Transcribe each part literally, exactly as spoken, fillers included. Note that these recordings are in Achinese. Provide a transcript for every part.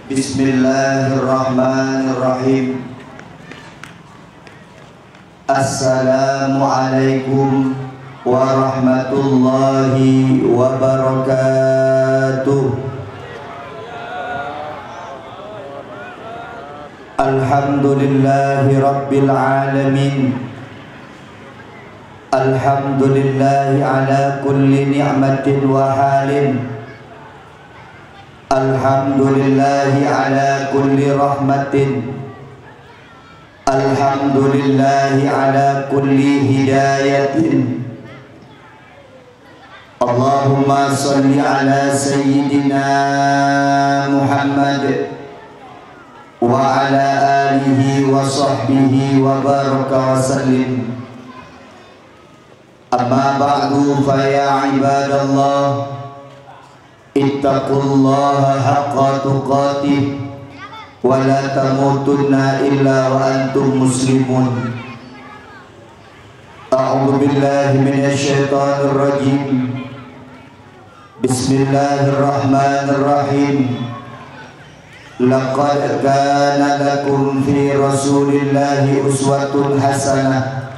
Bismillahirrahmanirrahim. Assalamualaikum warahmatullahi wabarakatuh. Alhamdulillahi rabbil alamin. Alhamdulillahi ala kulli ni'matin wa halin. Alhamdulillahi ala kulli rahmatin. Alhamdulillahi ala kulli hidayatin. Allahumma salli ala sayyidina Muhammad wa ala alihi wa sahbihi wa baraka wa sallim. Amma ba'du, fa ya ibadallah, ittaqullaha haqqa tuqatih wa la tamutunna illa wa antum muslimun. A'udzu billahi minasy syaithanir rajim. Bismillahirrahmanirrahim. Laqad kana lakum fi Rasulillahi uswatun hasanah.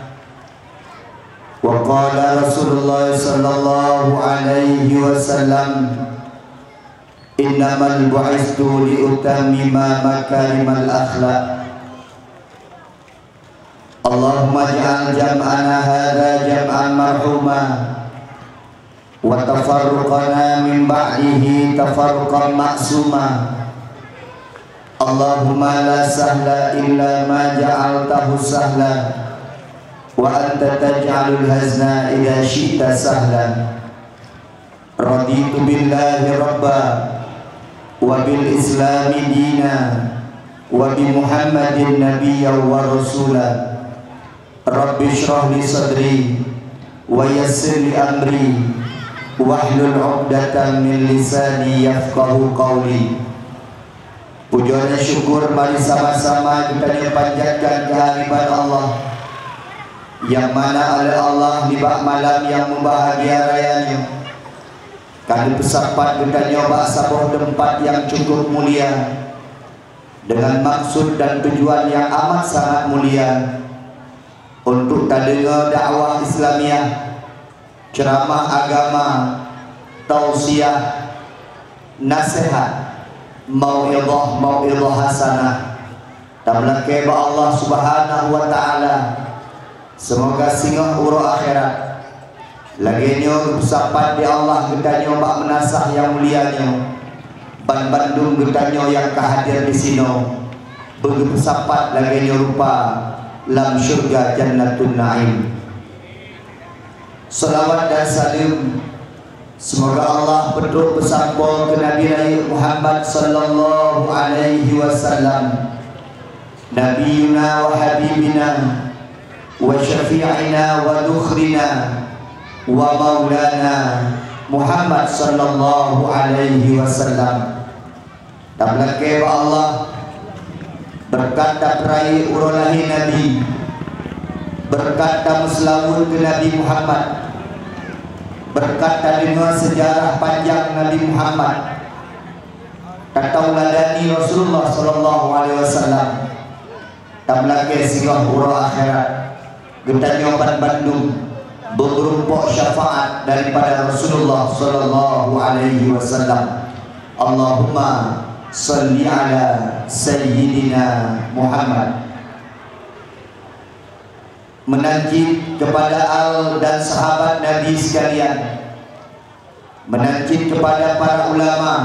Wa qala Rasulullah sallallahu alaihi wasallam, "Innamal bu'istu li utammima makarimal akhlaq." Allahumma ij'al jam'ana hadza jam'an marhuma, wa tafarruqana min ba'dihi tafarruqan ma'suma. Allahumma la sahla illa ma ja'altahu sahla, wa anta taj'alul hazna idza syi'ta sahla. Raditu billahi rabba, wa bil islami dina, wa bi Muhammadin nabiyya wa rasula. Rabbi shrah li sadri, wa yassir li amri, wahlul 'uqdatam min lisani yafqahu qawli. Puja dan syukur mari sama-sama geutanyoe panjatkan keuhadirat Allah, nyang mana oleh Allah nibak malam nyang mubahgia raya nyoe ka geupeusapat geutanyoe bak saboh teumpat nyang cukup mulia, deungon maksud dan tujuan nyang amat sangat mulia, untuk tadeungoe dakwah Islamiah, ceuramah agama, tausiah, naseuhat, mauidhah, mauidhah hasanah. Tameulakée bak Allah Subhanahu wa Taala, seumoga singoh uroe akhirat lagée nyoe geupeusapat di Allah geutanyoe bak meunasah nyang mulia nyoe, banbandum geutanyoe nyang ka hadir disinoe beugeupeusapat lagée nyoe rupa lam syeuruga Jannatun Naim. Seulawat dan saleuem seumoga Allah peutrok peusampoe keu Nabi rayeuk Muhammad sallallahu alaihi wasallam, Nabiyuna wa habibina wa syafi'ina wa dhukhrina wa maulana Muhammad sallallahu alaihi wasallam. Tameulakée bak Allah, beureukat tapeurayeuk uroe lahé Nabi, beureukat tameuseulaweuet keu Nabi Muhammad, beureukat tadeungoe seujarah panjang Nabi Muhammad, tatauladani Rasulullah sallallahu alaihi wasallam. Tameulakée singoh uroe akhirat, geutanyoe banbandum beumeurumpok syafaat daripada Rasulullah sallallahu alaihi wasallam. Allahumma shalli ala sayyidina Muhammad. Meunan cit keupada al dan sahabat Nabi sekalian, meunan cit keupada para ulama,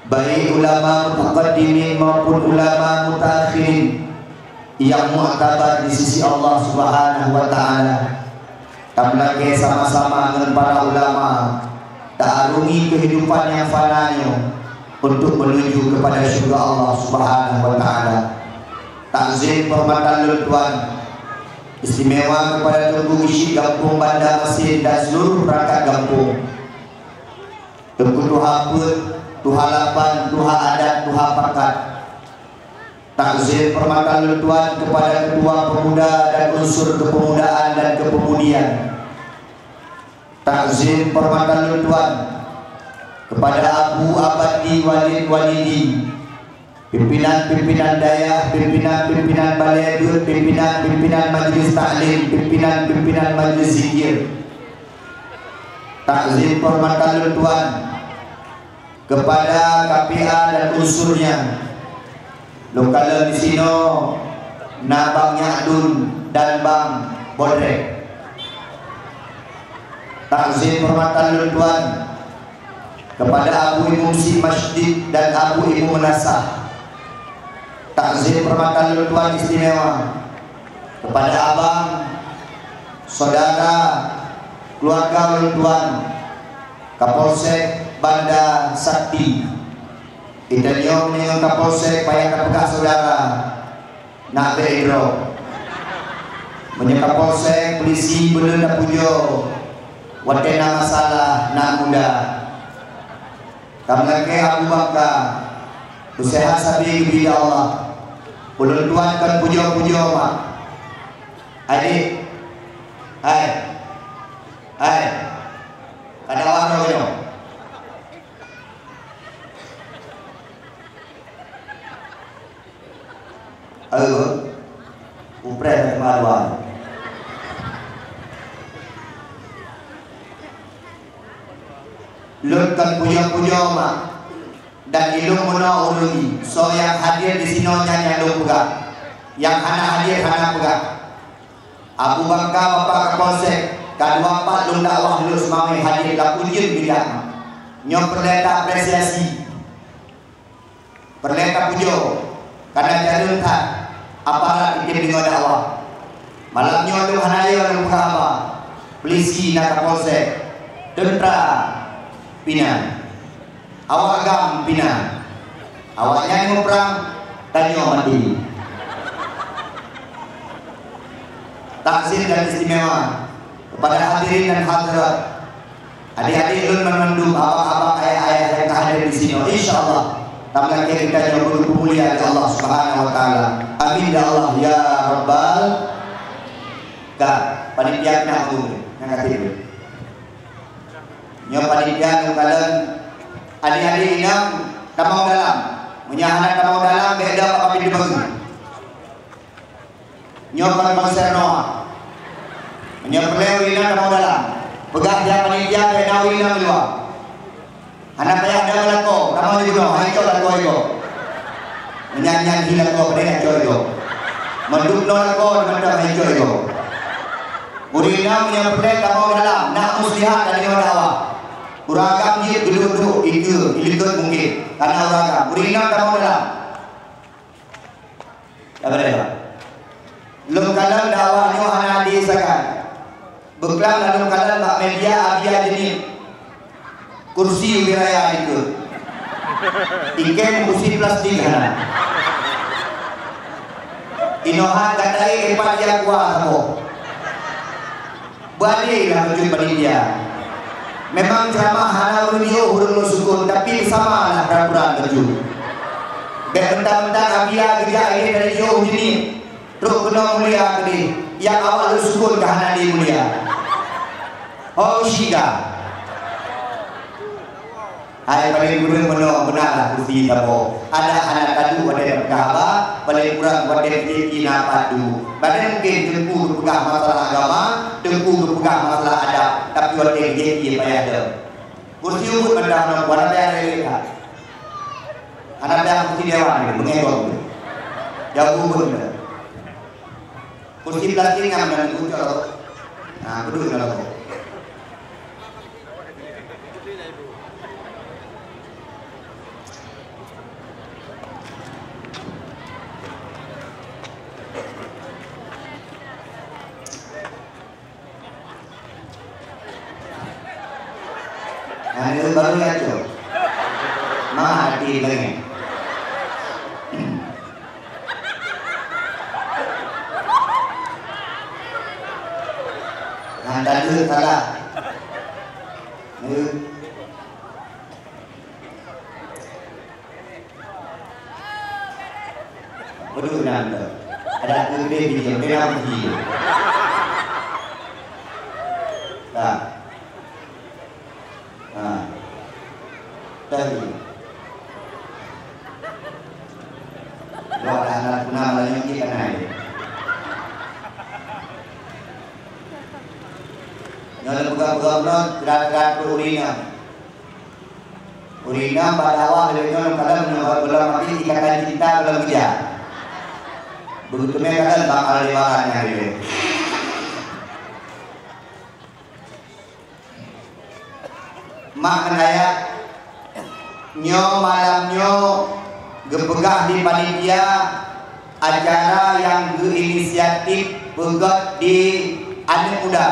baik ulama mutaqaddimin maupun ulama mutaakhirin nyang muktabar di sisi Allah Subhanahu wa Taala. Tameulakée sama-sama ngon para ulama, taarungi keuhidupan nyang fana nyoe untuk meunuju keupada syeuruga Allah Subhanahu wa Taala. Takzim hormatan lôn tuan, istimewa keupada Teungku Geuchik Gampông Banda Masin dan seluruh peurangkat gampông. Teungku Tuha Peuet, Tuha Lapan, Tuha Adat, Tuha Pakat. Takzim hormatan lôn tuan keupada Ketua Pemuda dan unsur kepemudaan dan kepemudian. Takzim hormatan lôn tuan Kepada Abu Abadi Walid Walidi, pimpinan-pimpinan dayah, pimpinan-pimpinan balé beuet, pimpinan-pimpinan majlis taklim, pimpinan-pimpinan majlis zikir. Takzim penghormatan lôn tuan kepada K P A dan unsurnya. Lôn kalon disinoe na Bang Nyak Dun dan Bang Bodrek. Takzim penghormatan lôn tuan kepada Abu Imum Syik Masjid dan Abu Imum Meunasah. Takzim penghormatan lôn tuan istimewa kepada abang, saudara, keluarga lôn tuan, Kapolsek Banda Sakti. Geutanyoe meunyoe ngon Kapolsek payah tapeugah saudara, nak bèk droe. Meunyoe Kapolsek, polisi, beuleueh tapujoe, watèe na masalah, nak muda. Ka meulakèe Abu Bangka, beuseuhat sabe geubri lé Allah. Ulôn tuan kon pujoe-pujoe mak. Adik, hai, hai, kada waro nyoe. Ayo, upreh mak dua. Lôn kon pujoe-pujoe mak, dan ilôn meunoe ulôn nyoe, soe nyang hadir disinoe nyan nyang lôn peugah, nyang hana hadir hana peugah. Abu Bangka, Bapak Kapolsek, ka dua pat lôn dakwah lôn seumawé hadir lam ujeuen bijak. Nyoe peureulèe ta apresiasi, peureulèe tapujoe, kareuna jareueng that aparat item deungoe dakwah. Malam nyoe lôn hana yo lôn peugah haba, polisi na Kapolsek, teuntra pina. Awak GAM pina. Awaknyan muprang, tanyoe maté. Takzim dan istimewa kepada hadirin dan hadirat, adik-adik lôn banmandum, abang-abang, ayah-ayah nyang ka hadir disinoe. Insya Allah, tameulakèe geutanyoe beupeumulia lé Allah Subhanahu wa Taala. Amin ya Allah ya Rabbal. Ka, panitia pina aku nyang ka tiba. Nyoe panitia lôn kalon, adik-adik inong tamong dalam. Meunyoe hana tamong dalam, bèk dong bak pintoe bagoe. Nyoe kon konser Noah. Meunyoe peureulèe ureueng inong tamong dalam, peugah bak panitia bèk na ureueng inong luwa. Hana payah dong lakoe, tamong di bunoe, han cok lakoe igoe. Meunyan nyan hi lakoe, padahai han cok igoe. Meudub noe lakoe, di mantong han cok igoe. Ureueng inong nyang peureulèe tamong dalam, nak muslihat dan deungoe dakwah. Ureueng agam jeuet geuduek-duek ikeue, ilikot mungken. Karena ureueng agam, ureueng inong tamong dalam. Ka beureh, Pak. Lôn kalon dakwah nyoe hana adé sagai. Beuklam lam lôn kalon bak meja Abia Jeuniet. Kursi ubé raya dikeue. Iken kursi plastik hana. Inoe han gata ék pat jak kuah saboh. Beuadé lah bacut panitia. Memang ceuramah hana ureueng jiôh ureueng lôn sukon, tapi beusama lah peran-peran bacut. Bèk mentang-mentang Abia geujak ilèe dari jiôh Jeuniet. Trok keunoe mulia keudeh, nyang awak lôn sukon ka hana lé mulia. Ho Syika. Hai paleng kureueng meunoe, beuna lah kursi saboh. Adak hana taduek watèe tapeugah haba, paleng kurang watèe rejeki na pat duek. Padahai mungken teungku geupeugah masalah agama, teungku geupeugah masalah adab, tapi watèe rejeki payah dong. Kursi ubit mantong, hana payah lé that. Hana payah kursi dewan, beungèh gob. Jago ubit mantong. Kursi plastik nyang meunan ucok. Nah, beudôh na lakoe. Aneuk baru ya tu. Mati lagi. Ngan tadi salah. Ni. Beudôh nan tu. Ada tu deh biji, kena biji. Dah. Ha. Nyoe lôn peugah-peugah bunoe, sira-sira keu ureueng inong. Ureueng inong bak dakwah lagèe nyoe lôn kalon, meunyoe gohlom mati, ikatan cinta gohlom keujak. Begitu mè kalon bak Aldebaran nyan lagèe. Mak ngon ayah, nyoe malam nyoe geupeugah di panitia acara nyang geuinisiatif peugöt di aneuk muda.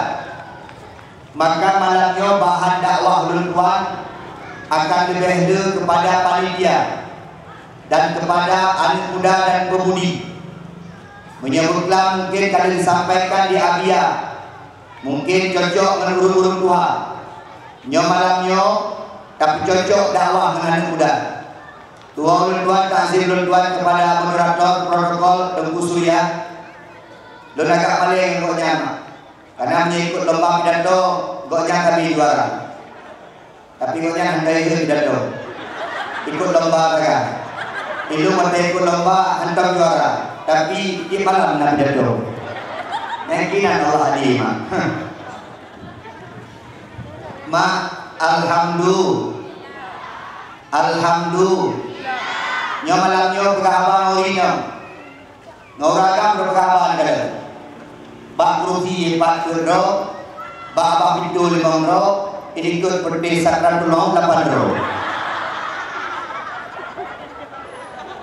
Maka malam nyoe bahan dakwah ulôn tuan akan leubeh le keupada panitia dan keupada aneuk muda dan peumudi. Meunyoe beuklam mungken ka lheueh sampaikan di Abia, mungken cocok ngon ureueng-ureueng tuha. Nyoe malam nyoe tapeucocok dakwah ngon aneuk muda. Tuha ulôn tuan, takzim ulôn tuan keupada moderator protokol Teungku Surya. Lôn agak malèe ngon gobnyan, Mak. Karena meunyoe ikut lomba pidato, gobnyan ka bi juara. Tapi gobnyan hana ikut pidato. Ikut lomba sagai. Ilôn watèe ikut lomba hantom juara, tapi tiep malam na pidato. Nyan kinan Allah adé, Mak. Mak, alhamdu-, alhamdu-, nyoe malam nyoe peugah haba ngon ureueng inong. Ngon ureueng agam droe peugah haba nyan. Bak kurusi pat peuet droe, bak babah pintoe limong droe, di likot peureuteh sakratul maut lapan droe.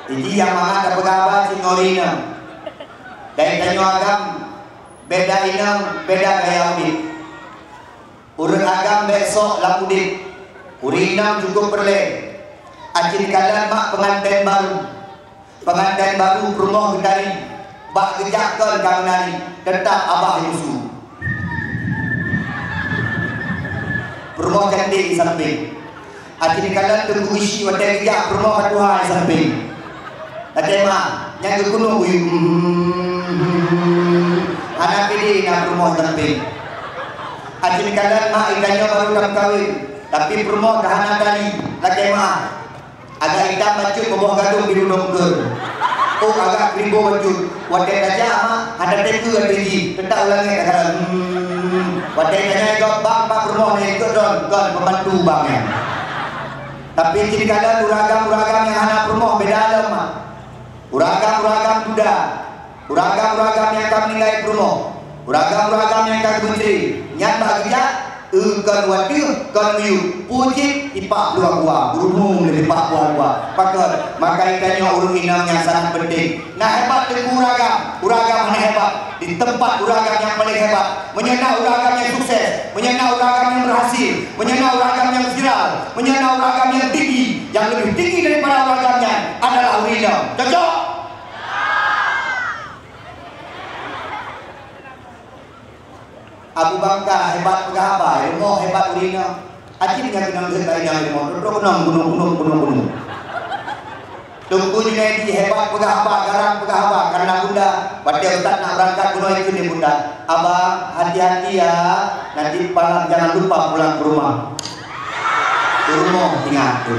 Jadi nyang mangat tapeugah haba cit ngon ureueng inong. Dan tanyoe agam beda inong, beda gaya udép. Ureueng agam bèk sok lam udép. Ureueng inong cukup peureulèe. Aci kalon mak peungantén baru. Peungantén baru peurumoh geutari. Bak geujak kon ka meunari, teutap abah nyang su. Peurumoh cantik di sampéng. Aci kalon teungku isi watèe geujak peurumoh ka tuha di sampéng. Lakèe ma, nyang geukunong uyu. Hana pede na peurumoh sampéng. Aci kalon ma, geutanyoe baru tameukawen, tapi peurumoh ka hana tari. Lakèe ma, agak itam bacut, beuboh gadong biru dongkeue. Oh, agak kribo bacut. Watèe tajak ma, hana teukeue ateueh jih, teutap u langèt takalon. Hmm. Watèe tanyong gob bang, bang peurumoh nyan ikot droen, kon pembantu bang nyan. Tapi cit kalon ureueng agam-ureueng agam nyang hana peurumoh beda lom, Mak. Ureueng agam-ureueng agam duda, ureueng agam-ureueng agam nyang ka meuninggai peurumoh, ureueng agam-ureueng agam nyang ka geumeucre, nyan bak geujak, eu kon watèe, kon miyueb, pucit ipak luwa-luwa, geuruhung lé ipak luwa-luwa. Pakon? Maka geutanyoe ureueng inong nyang sangat penting. Na hebat teungku ureueng agam, ureueng agam hana hebat. Di teumpat ureueng agam nyang paleng hebat, meunyoe na ureueng agam nyang sukses, meunyoe na ureueng agam nyang berhasil, meunyoe na ureueng agam nyang viral, meunyoe na ureueng agam nyang tinggi, nyang leubeh tinggi daripada ureueng agam nyan adalah ureueng inong. Cocok? Abu Bakar hebat peugah haba, rumoh hebat ureueng inong. Aci meunyoe keunong lheueh keu inong rumoh, trok keunong gunong, gunong, gunong, gunong. Teungku Junaidi hebat peugah haba, garang peugah haba, karena bunda, watèe ustaz nak beurangkat bunoe ikheun lé bunda, "Abang, hati-hati ya, nanti malam jangan lupa pulang ke rumah." Di rumoh ingat tu.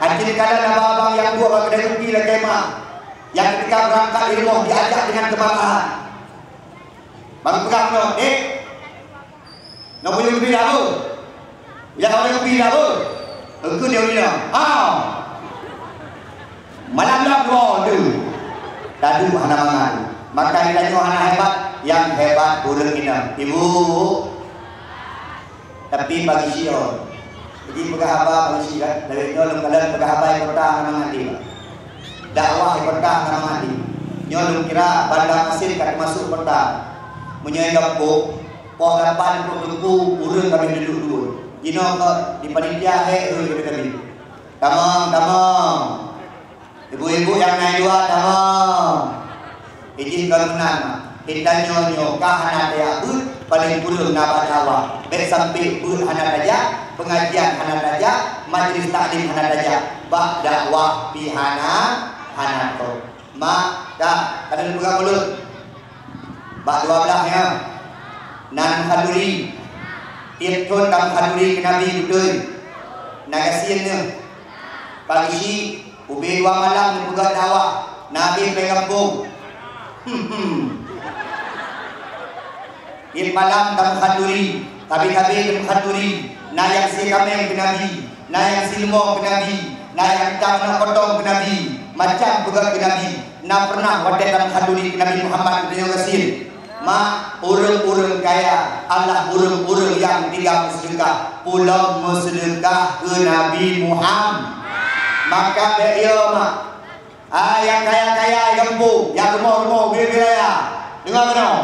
Aci kalon abang-abang nyang duek bak keudè kupi lakèe ma, nyang keudeh beurangkat di rumoh diajak dengan kebanggaan. Bang peugah nyoe, "Dek, nyoe buyong kupi dah, Bu? Buyong kupi dah, Bu?" Engkau dia bilang, "Ha." Malam dah dua tu. Tadu hana mangat. Maka geutanyoe hana hebat, nyang hebat ureueng inong. Ibu, Tapi bagi siôn, jadi peugah haba bagi siôn, dari nyoe lôn kalon peugah haba di kota hana mangat. Dakwah di kota hana mangat. Nyoe lôn kira Banda Masin ka teumasuk kota. Meunyoe gampông, poh lapan ploh teungku ureueng ka duek dua. Jinoe keu di panitia hèk ureueng ka duek. Tamong, tamong. Ibu-ibu nyang na dua, tamong. Ijih kon meunan, geutanyoe nyoe ka hana tajak beuet, paleng kureueng na bak dakwah. Bèk sampai beuet hana tajak, pengajian hana tajak, majlis taklim hana tajak, bak dakwah pih hana, hana trok. Mak, ka, ka lôn peugah keu lôn. Bak dua blah nyan, na khanduri. Tiep thon ka khanduri keu Nabi beutôi. Na gasien nyoe. Pagisi, ubé dua malam neupeugah dakwah, na abéh bak gampông. Hmm, hmm. Tiep malam tameuhan duri, sabe-sabe tameuhan duri, na nyang sie kaméng keu Nabi, na nyang sie leumo keu Nabi, na nyang tam na potong keu Nabi, macam peugah keu Nabi. Na pernah watée tameuhan duri keu Nabi Muhammad geutanyoe gasien? Mak, ureuëng-ureuëng kaya adalah ureuëng-ureuëng nyang tinggai meuseudeukah, pulang meuseudeukah keu Nabi Muhammad. Maka bék yo mak, hai nyang kaya-kaya gampông, nyang rumoh-rumoh ubé-ubé raya, deungoe keunoe.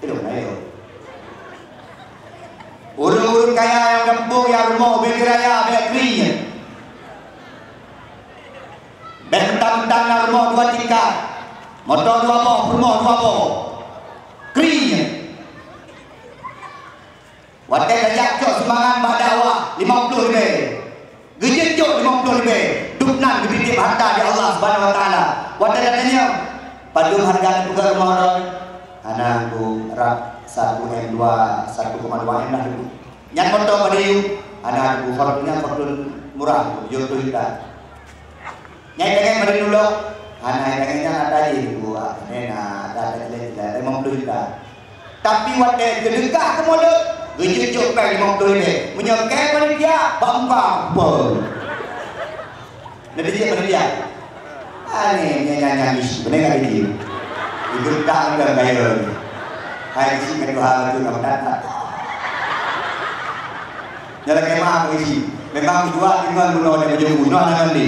Ilôn ayo. Ureuëng-ureuëng kaya nyang gampông, nyang rumoh ubé raya bék kri nyan. Bék mentang-mentang na rumoh dua tingkat, moto dua boh, peurumoh dua boh. Kri nyan. Watée tajak cok sumbangan bak dakwah limong ploh ribée. Geujeuet jok limong ploh ribée, dum nan geutitip hareuta di Allah Subhanahu wa Taala. Watée tatanyong, "Padum hareuga neupeugah rumoh droe?" "Hana, Teungku, rab satu M dua, satu koma dua M lah, Teungku." "Nyan moto padum?" "Hana, Teungku, Fortuner, Fortuner murah, Teungku, tujoh ploh juta." "Nyan itangen padum lom?" "Hana, itangen nyan ata jih, Teungku, ah, nyan na ata-ata cilek-cilek, limong ploh juta." Tapi watée geudeukah keu mulod, geujok-jok péng limong ploh ribée. Meunyoe kée panitia, bak muka, beuh. Nanti cit panitia. Aneh, nyan, nyan, nyan, isu, beuna nggak biji? Itu tak ada gaya ni. Hai, isi kedua hal tu, nak tak, tak. Nyan lakée meu'ah keu isi. Memang dua dengan bunoe di ujong bunoe hana mandi.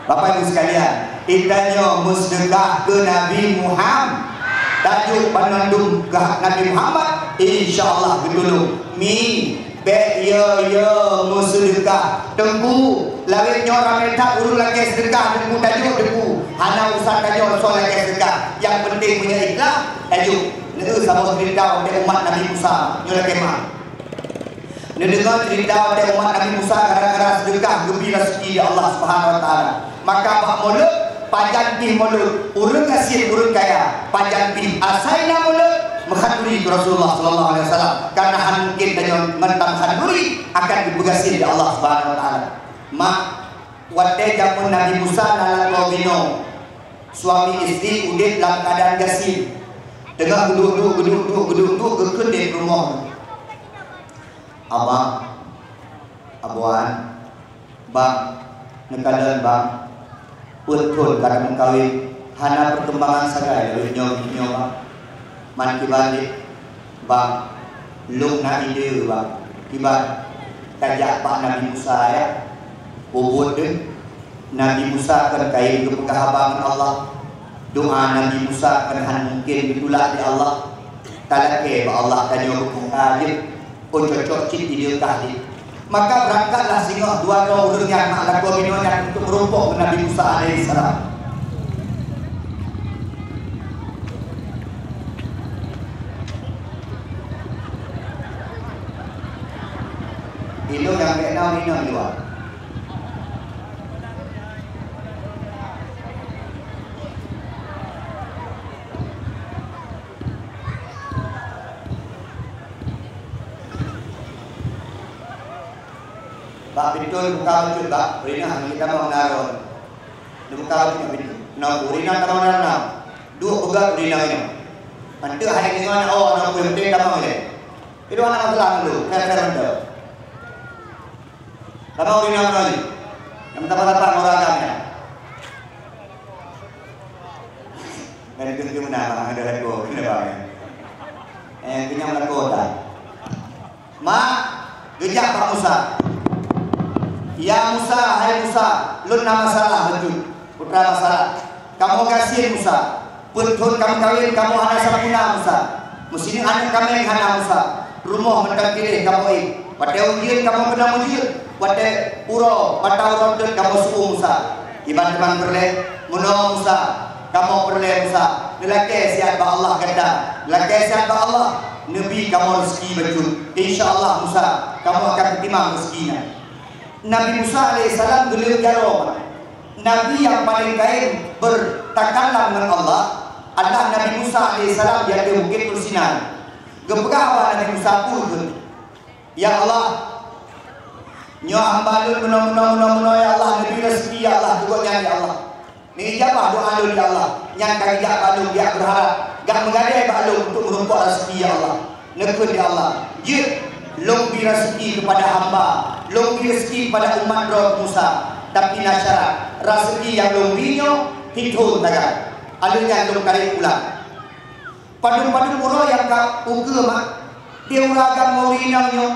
Bapak Ibu sekalian, geutanyoe meuseudeukah keu Nabi Muhammad. Tajok banmandum keu Nabi Muhammad, insya Allah geutulông. Mi, bék yo-yo meuseudeukah. Teungku, lawét nyoe ramé that ureuëng lakée seudeukah, Teungku, tajok, Teungku. Hana urusan tanyoe soe lakée seudeukah. Nyang peunteng meunyoe ikhlas, tajok. Neu saboh ceurita watée umat Nabi Musa, nyoe lakée meu'ah. Neudeungoe ceurita watée umat Nabi Musa gara-gara seudeukah geubri raseuki lé Allah Subhanahu wa Taala. Maka bak mulod, pajan pih mulod, ureuëng gasien, ureuëng kaya, pajan pih asai na mulod, meuhan duri keu Rasulullah sallallahu alaihi wasallam. Karena hana mungkin tanyoe ngon tameuhan duri akan geupeugasien lé Allah Subhanahu wa Taala. Mak, watée jameun Nabi Musa na lakoe binoe, suami istri udeb lam keuadaan gasien, teungoh geuduek-duek, geuduek-duek, geuduek-duek, geukheun di rumoh. Abang, Abuan, Bang, neukalon, Bang, peuet thon ka tameukawen, hana peurkembangan sagai lawét nyoe, nyoe, Bang. Man kiban jih, Bang, lôn na ide, Bang. Kiban tajak bak Nabi Musa, ya. Ubit deuh, Nabi Musa kon kayém geupeugah haba ngon Allah. Doa Nabi Musa kon hana mungken geutulak lé Allah. Talakée bak Allah tanyoe beupeugah jeuet. Oh, cocok cit ide kah jih. Maka beurangkatlah singoh dua droe ureuëng nyan mak lakoe binoe nyan untuk meurumpok ngon Nabi Musa alaihissalam. Ilôn nyang bèk na inong luwa. Bak pintoe buka bacut bak, rinah ngon tamong na droe. Neubuka bacut bak pintoe. Na ureueng inong tamong na droe. Duek peugah ureueng inong nyoe. Mantong hai deungon awak na ureueng penting tamong ilèe. Itu hana masalah dulu, fair-fair mantong. Tamong ureueng inong nyoe. Nyang tapa-tapa ngon ureueng agam nyan. Dan itu geumeunang, ada lakoe, kena bang. Eh, kenyang lakoe dah. Mak, geujak bak Musa. "Ya Musa, hai Musa, lôn na masalah bacut, putra masalah. Kamoe gasien Musa. Peuet thon kamoe kawén, kamoe hana sampurna Musa. Meusineuk aneuk kaméng hana Musa. Rumoh mantong kireh kamoe éh. Watèe ujeuen kamoe keunong ujeuen. Watèe uroe, mata uroe reutet kamoe seu Musa." Iban teuma peureulèe, "Meunoe Musa, kamoe peureulèe Musa, neulakèe siat bak Allah gata, neulakèe siat bak Allah, neubi kamoe reuseuki bacut. Insya Allah Musa, kamoe akan teutimang reuseuki nyan." Nabi Musa alaihissalam geuleueng jaroe. Nabi nyang paleng kayém beutakallam ngon Allah adalah Nabi Musa alaihissalam di ateueh Bukét Tur Sinai. Geupeugah bak Nabi Musa, "Peue kheun?" "Ya Allah, nyoe hamba lôn meunoe, meunoe, meunoe, meunoe, ya Allah, neubri reuseuki, ya Allah, keu gobnyan, ya Allah." Neuijabah doa lôn, ya Allah, nyan ka geujak bak lôn, geujak beurharap, geujak meugadée bak lôn untuk meurumpok raseuki, ya Allah. Neukheun, ya Allah, jeuet lôn bri raseuki keupada hamba, lôn bri raseuki keupada umat droe Musa, tapi na syarat, raseuki nyang lôn bri nyoe hithon sagai, alheuh nyan lôn tarek pulang. Padum-padum uroe nyang ka ukeue mak, di uroe agam ureueng inong nyoe,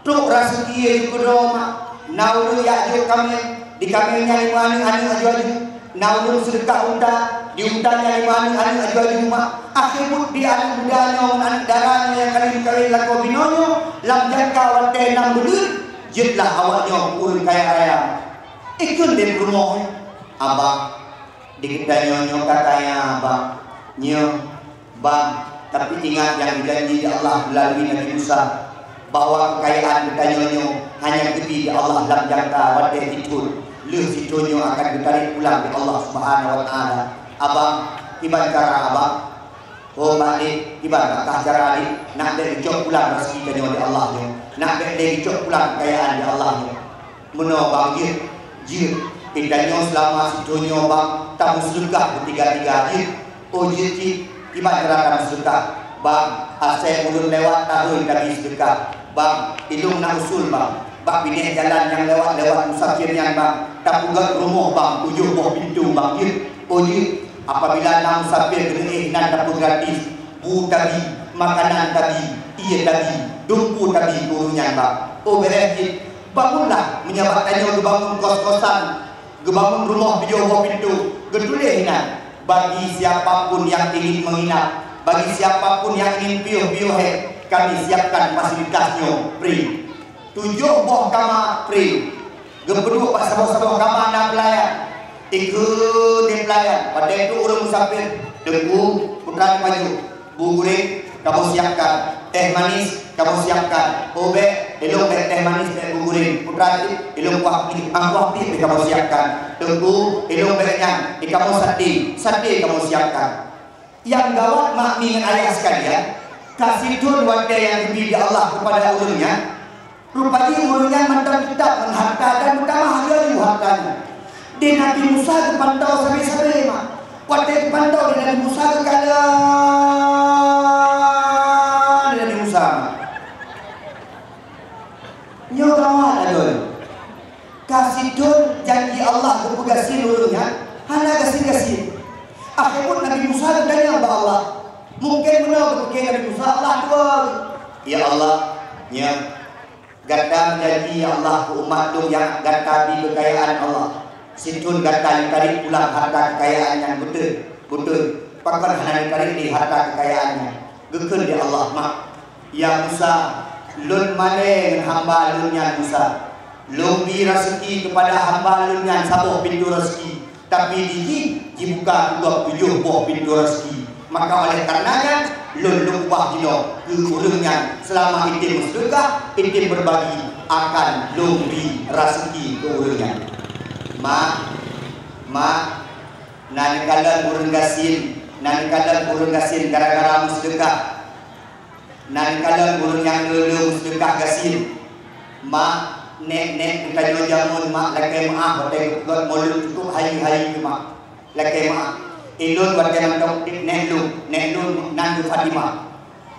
trok raseuki keudroe mak. Na ureueng jak jok kaméng, di kaméng nyan limong aneuëk-aneuëk aju-aju. Na ureueng seudeukah unta, di unta nyan limong aneuëk-aneuëk aju-aju mak. Akhé buet di aneuëk muda nyoe ngon aneuëk dara nyoe nyang ka lheueh kawén lakoe binoe nyoe, lam jangka watée nam buleuen, jeuetlah awak nyoe keu ureueng kaya raya. Ikheun lé peurumoh, "Abang, di geutanyoe nyoe ka kaya, Bang." "Nyoe, Bang, tapi ingat nyang geujanji lé Allah meulalui Nabi Musa, bahwa keukayaan geutanyoe nyoe hanya geubri lé Allah lam jangka watée sithon, lheueh sithon nyoe akan geutarek pulang lé Allah Subhanahu wa Taala. Abang, kiban cara Abang?" "Oh, Mak, Dek, kiban bak kah cara, Dek? Nak bék geucok pulang raseuki tanyoe lé Allah nyoe. Nak bék lé geucok pulang keukayaan lé Allah nyoe." "Meunoe, Bang, jeuet, jeuet. Geutanyoe seulama sithon nyoe, Bang, tameuseudeukah beutiga-tiga, jeuet." "Oh, jeuet cit. Kiban cara tameuseudeukah?" "Bang, asai ureueng lewat tahôi tabi seudeukah. Bang, ilôn na usul, Bang. Bak binéh jalan nyang lewat-lewat musafir nyan, Bang, tapeugét rumoh, Bang, tujoh boh pintoe, Bang, jeuet." "Oh, jeuet. Apabila na musafir geuneuk éh nan tapeugratis, bu tabi, makanan tabi, ié tabi, dumpeue tabi keu ureueng nyan, Bang." "Oh, béréh cit. Bangunlah, meunyoe bak tanyoe geubangun kos-kosan, geubangun rumoh tujoh boh pintoe, geutuléh inan, 'Bagi siapa pun yang ingin menginap, bagi siapa pun yang ingin piôh-piôh hék, kami siapkan fasilitas nyoe free.'" Tujoh boh kama free. Geupeuduek bak saboh-saboh kama na peulayan. Ikheun lé peulayan, watée trok ureueng musafir, "Teungku, putra laju, bu gureng kamoe siapkan, teh manis kamoe siapkan." "Oh, bék, ilôn bék teh manis, bék bu gureng. Putra cit, ilôn kuah pih, ah, kuah pih kamoe siapkan. Teungku, ilôn bék nyan, i kamoe sate, sate kamoe siapkan." Nyang gawat mak mi ngon ayah sekalian, ka sithon watée nyang geubri lé Allah keupada ureueng nyan, rupa jih ureueng nyan mantong teutap ngon hareuta dan meutamah laju hareuta nyan. Di Nabi Musa geupantau sabe-sabe mak. Watée geupantau di Nabi Musa geukalon di Nabi Musa mak. Nyoe gawat lagée. Ka sithon janji Allah geupeugasien ureueng nyan hana gasien-gasien. Akhé buet Nabi Musa geutanyong bak Allah. Mungken meunoe geupike Nabi Musa, "Allah dua." "Ya Allah, nyoe gata janji, ya Allah, keu umat lôn nyang gata bri keukayaan, Allah. Sithon gata jitarek pulang hareuta keukayaan nyan, beutôi, beutôi. Pakon hana jitarek lé hareuta keukayaan nyan?" Geukheun lé Allah, "Mak, ya Musa, lôn malée ngon hamba lôn nyan, Musa. Lôn bri raseuki keupada hamba lôn nyan saboh pintoe raseuki, tapi di jih jibuka tujoh boh pintoe raseuki. Maka oleh kareuna nyan, lôn lôn ubah jinoe keu ureueng nyan seulama item meuseudeukah, item beubagi, akan lôn bri raseuki keu ureueng nyan." "Mak, mak, na neukalon ureueng gasien, na neukalon ureueng gasien gara-gara meuseudeukah." Na neukalon ureueng nyang le-le meuseudeukah gasien. "Mak, nék-nék geutanyoe jameun, Mak, lakée meuáh watée geupeugét mulod cukôp hayeue-hayeue, Mak. Lakée meuáh. Ilôn watée mantong udeb nék lôn, nék lôn nan geuh Fatimah.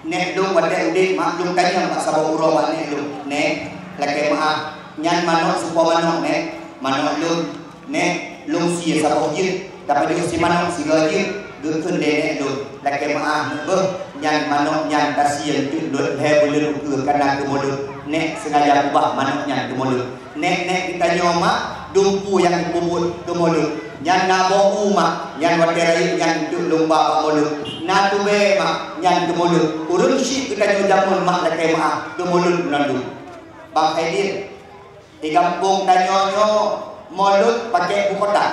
Nék lôn watée udeb, Mak, lôn tanyong bak saboh uroe bak nék lôn, 'Nék, lakée meuáh, nyan manok soe po manok, Nék?' 'Manok lôn.' 'Nék, lôn sie saboh jeuet, tapajoh sie manok sigoe jeuet.' Geukheun lé nék lôn, 'Lakée meuáh, neuk beuh, nyan manok nyan tasie eunteuk lôn lhée buleuen ukeue kana keu mulod. Nék seungaja ubah manok nyan keu mulod. Nék-nék geutanyoe, Mak, dumpeue nyang geupeubuet keu mulod. Nyan na boh u, Mak, nyan watée rayeuk nyan eunteuk lôn ba bak mulod. Na tubée, Mak, nyan keu mulod. Ureueng syiek geutanyoe jameun, Mak, lakée meuáh, keu mulod meunan dum.'" Bang Khaidin, di gampông tanyoe nyoe mulod pakék bu kotak.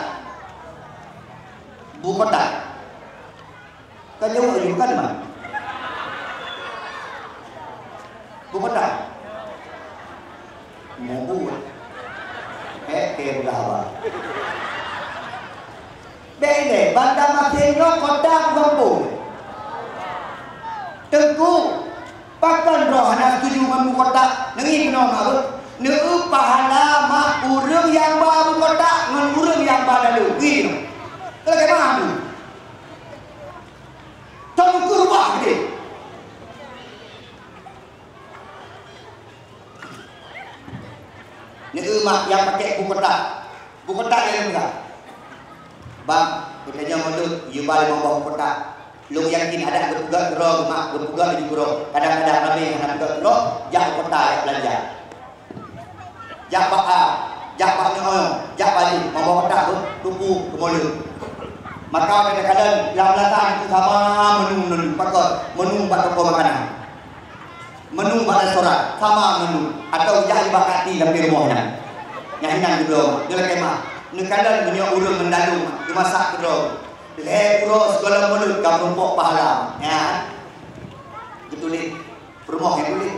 Bu kotak. Ka jaweueb laju, bukan, Man? Bu kotak. Mau buet. Eh, ke belah ba. Bék ilée, Banda Masin nyoe kota gampông. Teungku, pakon droe hana setuju ngon bu kotak? Neungieng keunoe mak beuh. Neueu pahala mak ureueng nyang ba bu kotak ngon ureueng nyang ba dalu. Ngieng keunoe. Lagèe mana tu? Tahu kurban gede. Neu mak nyang pakai buku kotak. Buku kotak nyang leuha. Bang, geutanyoe meunurot yue ba limong boh buku kotak. Lôn yakin adak geupeugah keudroe mak, geupeugah laju keudroe. Kadang-kadang ramé hana peugah keudroe, jak u kota jak beulanja. Jak bak A, jak bak nyoe, jak bak jih, limong boh kotak tu, tupu, keumuleueng. Maka kadang-kadang lam lasah sama meunurot, pakon, meunurot bak toko makanan. Meunurot bak restoran, sama meunurot. Atawa jak bak kaki lam rumoh nyan. Nyang inan geubloe, nyoe lakèe mah. Neukalon meunyoe ureueng meundalu, geumasak keudroe. Lhèe uroe sigohlom meunurot ka meurumpok pahala. Nyan. Geutuléh. Peurumoh nyang tuléh.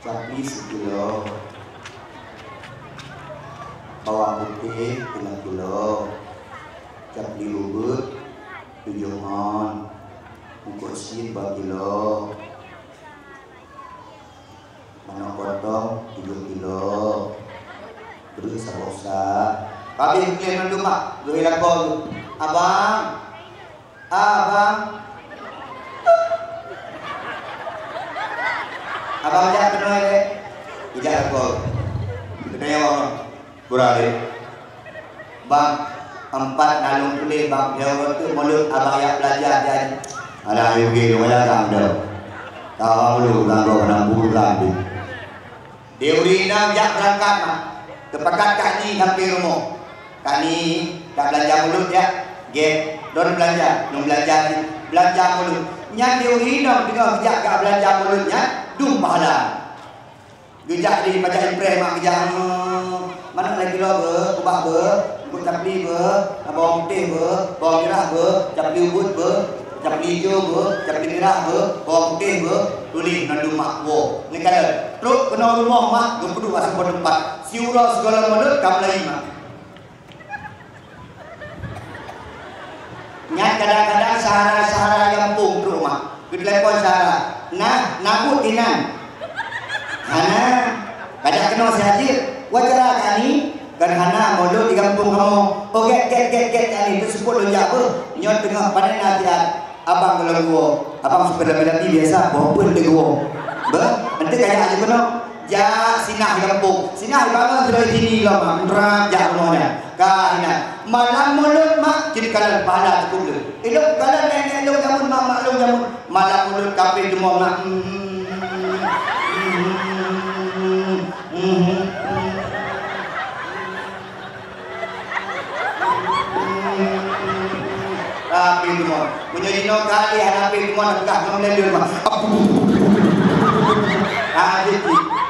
Capi sikilo. Bawang putéh teungoh kilo. Capi ubeut tujoh ngon. Mungkot sin dua kilo. Manok potong tujoh kilo. Breueh saboh sa. Pabéh meuklém mandum mak, geuhôi lakoe geuh. Abang, abang. Abang jak keunoe lé. Geujak lakoe. Keunoe abang. Kurang deh. Bang, empat nalong tuléh bang, dia orang tu mulut abang yak belajar jadi. Ada ayo gini, wayah gang dah. Tahu lu gang kau kena bulu gang tu. Dia ureueng inong jak beurangkat mah. Teupakat Kak Ni sampai rumoh. Kak Ni, dak beulanja mulut ya. Gét, don beulanja, don beulanja, beulanja mulut. Nyan dia ureueng inong teungoh jak ka beulanja mulut nyan, dum pahala. Geujak di pajak impreh mak geujak, "Manok lhèe kilo beuh, kubah beuh, beuh capli beuh, bawang putéh beuh, bawang mirah beuh, capli ubeut beuh, capli ijo beuh, capli mirah beuh, bawang putéh beuh," tuléh mandum mak woe. Neukalon, trok keunoe rumoh mak, geupeuduek bak saboh teumpat. Siuroe sigohlom meunurot ka meulayi mak. Nyan kadang-kadang syedara-syedara gampông trok mak. Geutelepon syedara, "Nah, na buet inan?" "Hana." "Kajak keunoe siat jeuet." "Wacara Kak Ni?" "Kan hana, mulut di gampông kamoe." "Oh, gét, gét, gét, gét, Kak Ni. Teuseupôt lôn jak beuh. Nyoe teungoh panen na siat." Abang golom geuwoe, abang supir lami-lami biasa, boh peuet teuh geuwoe. Beuh, eunteuk kajak laju keunoe. Jak sinah di gampông. Sinah di bangon sidroe sini lom, meunrab jak rumoh nyan. Ka inan. Malam mulut mak, jeuet kalon pahala cukup lé. Ilôn kalon nenek lôn jameun, mak, mak lôn jameun. Malam mulut kape jumoh mak. Hmm. Hmm. Hmm. Tapi deungoe, meunyoe jinoe kali hana pi deungoe, peugah ngon meulendong mah. Ah, jeuet.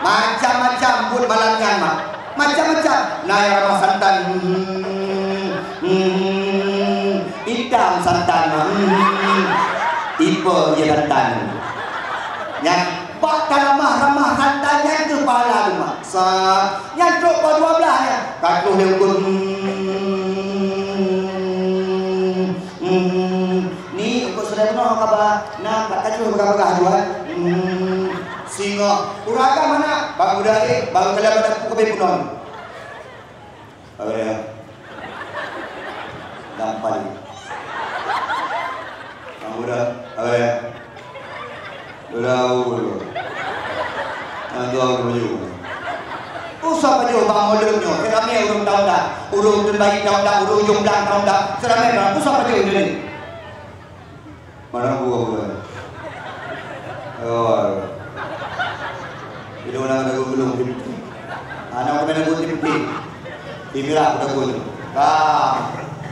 Macam-macam buet malam nyan mah. Macam-macam. Na nyang ramah santan. Hmm. Hmm. Itam santan mah. Hmm. Tipe je santan. Nyan bak taramah-ramah santan nyan keuh pahala leumah. Sa Nyan trok bak dua blaih nyan. Ka troh lé ukun. Hmm, hmm. Ni ukun seulai bunoe haba. Nah, bak ka troh peugah-peugah jual. Hmm. Singoh. Ureueng agam hana. Bang udah, eh, bang kalian pada pukul punon. Apa ya? Gampang. Bang udah. Apa ya? Udah, udah. Nah, dua puluh tujuh. Usah pajoh bang mulut nyoe. Seramé ureueng taunda, ureueng teumbayi taunda, ureueng jomblang taunda. Seramé bang, usah pajoh jadi. Mana gua, gua? Oh. Itu mana ada gulung. Anak kena gulung. Inilah aku takut. Ka,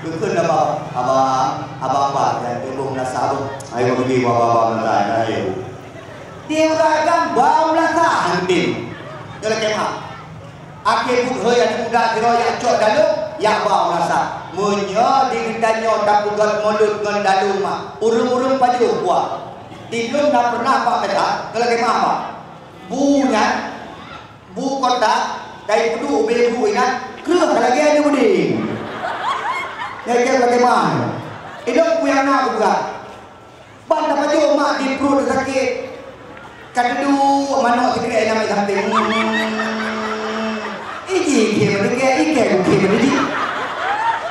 keukeuen abang, abang, abang ba, dan teuboh meunasah abang. Ayo, bagi abang, abang, abang, abang, ayo. Di ureueng agam ba meunasah, antim. Nyoe lakèe mah. Akhé buet hôi aneuk muda sidroe jak cok daleueng, jak ba meunasah. Meunyoe di geutanyoe tapeugöt mulod ngon daleueng mah, ureueng-ureueng pajoh buah. Di lôn na pernah bak meuta, nyoe lakèe mah, Pak. Bu nyan, Bu kotak, kai peuduek ubé bu inan, kreueh ka lagèe aneuk udeng. Nyan keu bagaimana? Idong kuyang na kupeugah. Ban tapajoh mak di pruet sakét. Ka teuduek manok sikrek inan mé sampéng. Hmm. Iji iké meudeuke, iké buké meudeuji.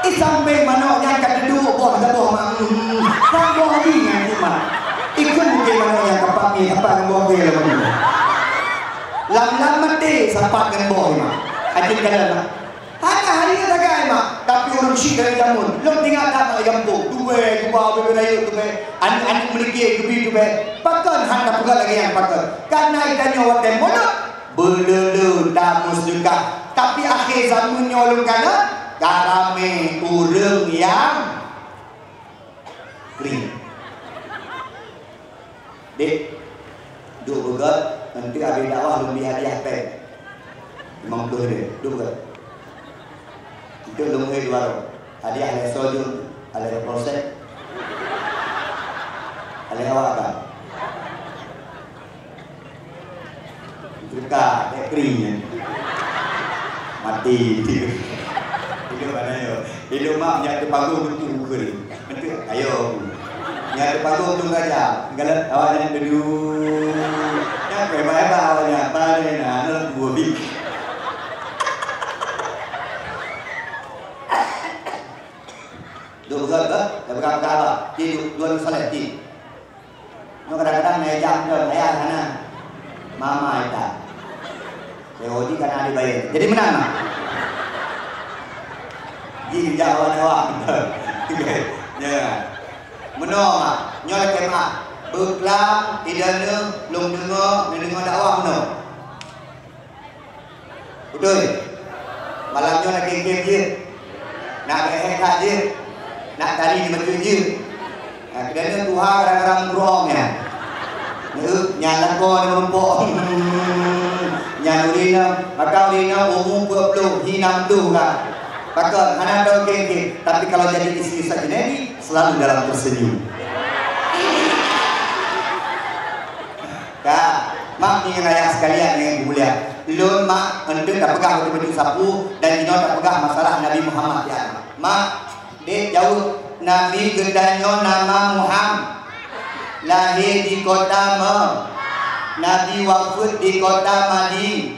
Sampai manok nyan ka teuduek boh saboh, mak. Hmm, saboh jih nyan, mak. Ikheun mungken manok nyan ka pami, apa ngon boh keu lom. Lam-lam maté sapat ngon boh, mak. Ajeut jalan, mak. Hana hari sagai, mak. Tapi ureueng syik dari jameun. Lôn ingat that, mak, di gampông. Tubé, tuba, bebe rayeuk, tubé. Aneuk-aneuk meulike, tubé, tubé. Pakon hana peugah lagèe nyan, pakon? Karena geutanyoe watèe molot, beuleu-leu dan meuseudeukah. Tapi akhé zaman nyoe lôn kalon, ka ramé ureueng nyang krieng. Dek, duek beugöt, nanti habéh dakwah lôn bri hadiah pèng. Limong ploh ribèe, duek beugöt. Enteuk lôn bri dua droe. Hadiah lhèe soe jeuet, hadiah polsek. Hadiah awak kan? Teuka, eh, kering, eh. Mati. Hidup mana yo? Hidup mak nyak teupagoh beutôi ukeue. Beutôi, ayo. Nyak teupagoh tu raja. Galat awak nyan dulu. Nyak hebat-hebat awak nyan. Paling nah, anak dua bik. Dua belas, eh? Dah berat, eh? Dah berat, berat, berat. Ti, dua, dua saleh, ti. Nyoe kadang-kadang na ijak meunan, ayah hana. Mama ita. Saya uji kan ada bayar. Jadi menang, mak. Ji ijak awak-awak. Ya. Meunoe, mak. Nyoe lakèe mak. Beuklam, idane, lôn deungoe, neudeungoe dakwah meunoe. Beutôi. Malam nyoe na game-game jeuet. Na meuhé that jeuet. Na tari di masjid jeuet. Nah, keudeungoe tuha gara-gara meukeurong nyan. Nyan lakoe nyan meurumpok. Nyan ureueng inong, maka ureueng inong umu dua puluh, hi enam puluh ka. Pakon, hana tahu game-game. Tapi kalau jadi istri Ustaz Junaidi, selalu dalam tersenyum. Ka, mak ngon ayah sekalian nyang mulia. Lôn mak enteuk tapeugah bak teumpat sapu dan jinoe tapeugah masalah Nabi Muhammad, ya. Mak, dek jaweueb, Nabi geutanyoe nama Muham. Lahé di kota Me. Nabi wafeuet di kota Madi.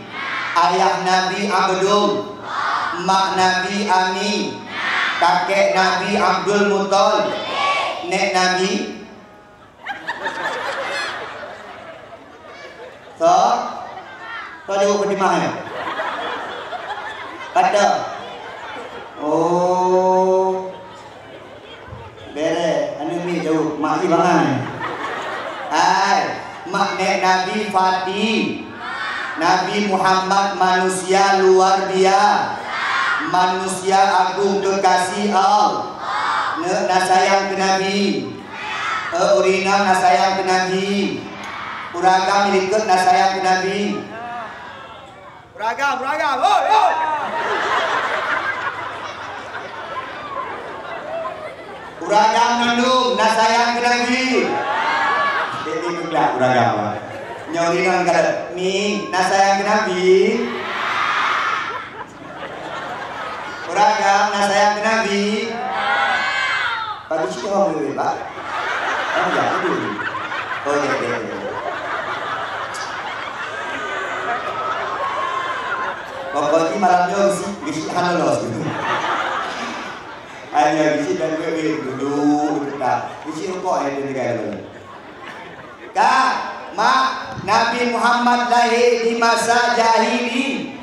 Ayah Nabi Abdul. Mak Nabi Ami. Kakek Nabi Abdul Muthalib. Nek Nabi Soe? Soe jaweueb Fatimah nyan? Pat? Oh. Bèrèh, aneuk miet jaweueb, mak i bangai. Hai, mak nèk Nabi Fati. Nabi Muhammad manusia luar biasa. Manusia agung kekasih Allah. Neuk na sayang keu Nabi. Eh, ureueng inong na sayang keu Nabi. Ureueng agam likot na sayang keu Nabi. Ureueng agam, ureueng agam. Hoi, hoi. Ureueng agam mandum na sayang keu Nabi. Jadi mudah ureueng agam. Nyoe ureueng inong kata, "Mi, na sayang keu Nabi?" Ureueng agam na sayang keu Nabi? Pagi cit hom lé, Pak. Kan jak dulu. Oh, ya, ya, ya. Pokoknya malam nyoe geuchik, geuchik hana lolos. Hanya geuchik dan duit, duit, duduk, duduk, tak. Geuchik rukok, eh, dia tinggal dulu. Ka, mak, Nabi Muhammad lahé di masa jahili.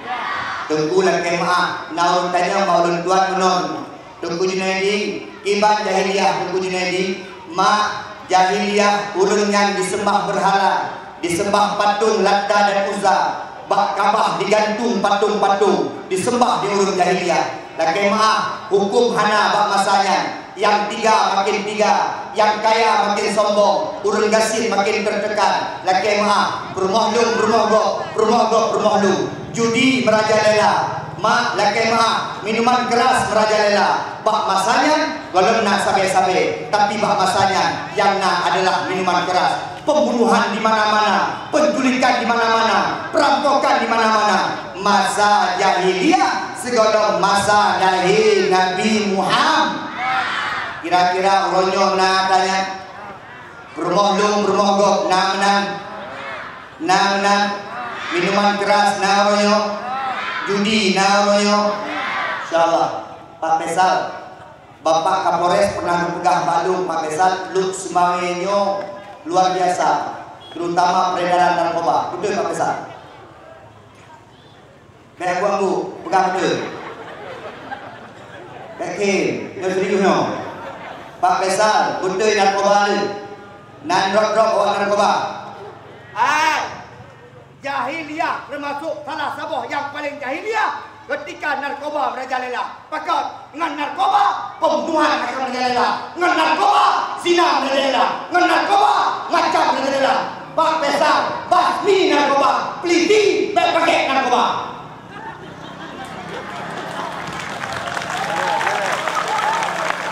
Teungku lakèe meu'ah, na ulôn tanyong bak ulôn tuan meunan. Teungku Junaidi, kiban jahiliyah Teungku Junaidi, mak, jahiliyah ureueng nyan diseumbah beurhala, diseumbah patong Lata dan Uzza. Bak Ka'bah digantung patong-patong, diseumbah di ureueng jahiliyah. Lakèe meu'ah, huköm hana bak masa nyan. Nyang tiga makin tiga, nyang kaya makin sombong, ureueng gasien makin teutekan. Lakèe meu'ah, peurumoh lôn, peurumoh gob, peurumoh gob, peurumoh lôn. Judi meurajalela. Mak, lakèe meu'ah, minuman keras meurajalela. Bak masa nyan, gohlom na sabé-sabé, tapi bak masa nyan, nyang na adalah minuman keras. Pembunuhan di mana-mana, penculikan di mana-mana, perampokan di mana-mana. Masa jahiliyah sigohlom masa lahé Nabi Muhammad. Kira-kira uroe nyoe na tanya? Peurumoh lôn, peurumoh gob, na meunan? Na meunan? Minuman keras na uroe nyoe? Judi na uroe nyoe? Insyaallah. Pak Faisal, Bapak Kapolres pernah geupeugah bak lôn, Pak Faisal, Lhokseumawe nyoe luar biasa, terutama peredaran narkoba. Beutôi, Pak Faisal? Bèk angguk-angguk, peugah beutôi. Bèk khem, nyoe serius nyoe. Pak Faisal, beutôi narkoba lé. Nan drop-drop awak narkoba. Hai! Jahiliyah teumasok salah saboh nyang paleng jahiliyah keutika narkoba merajalela. Pakon? Ngon narkoba, pembunuhan akan merajalela. Ngon narkoba, zina merajalela. Ngon narkoba, macam merajalela. Pak Faisal, basmi narkoba, peliti, bèk pakèk narkoba.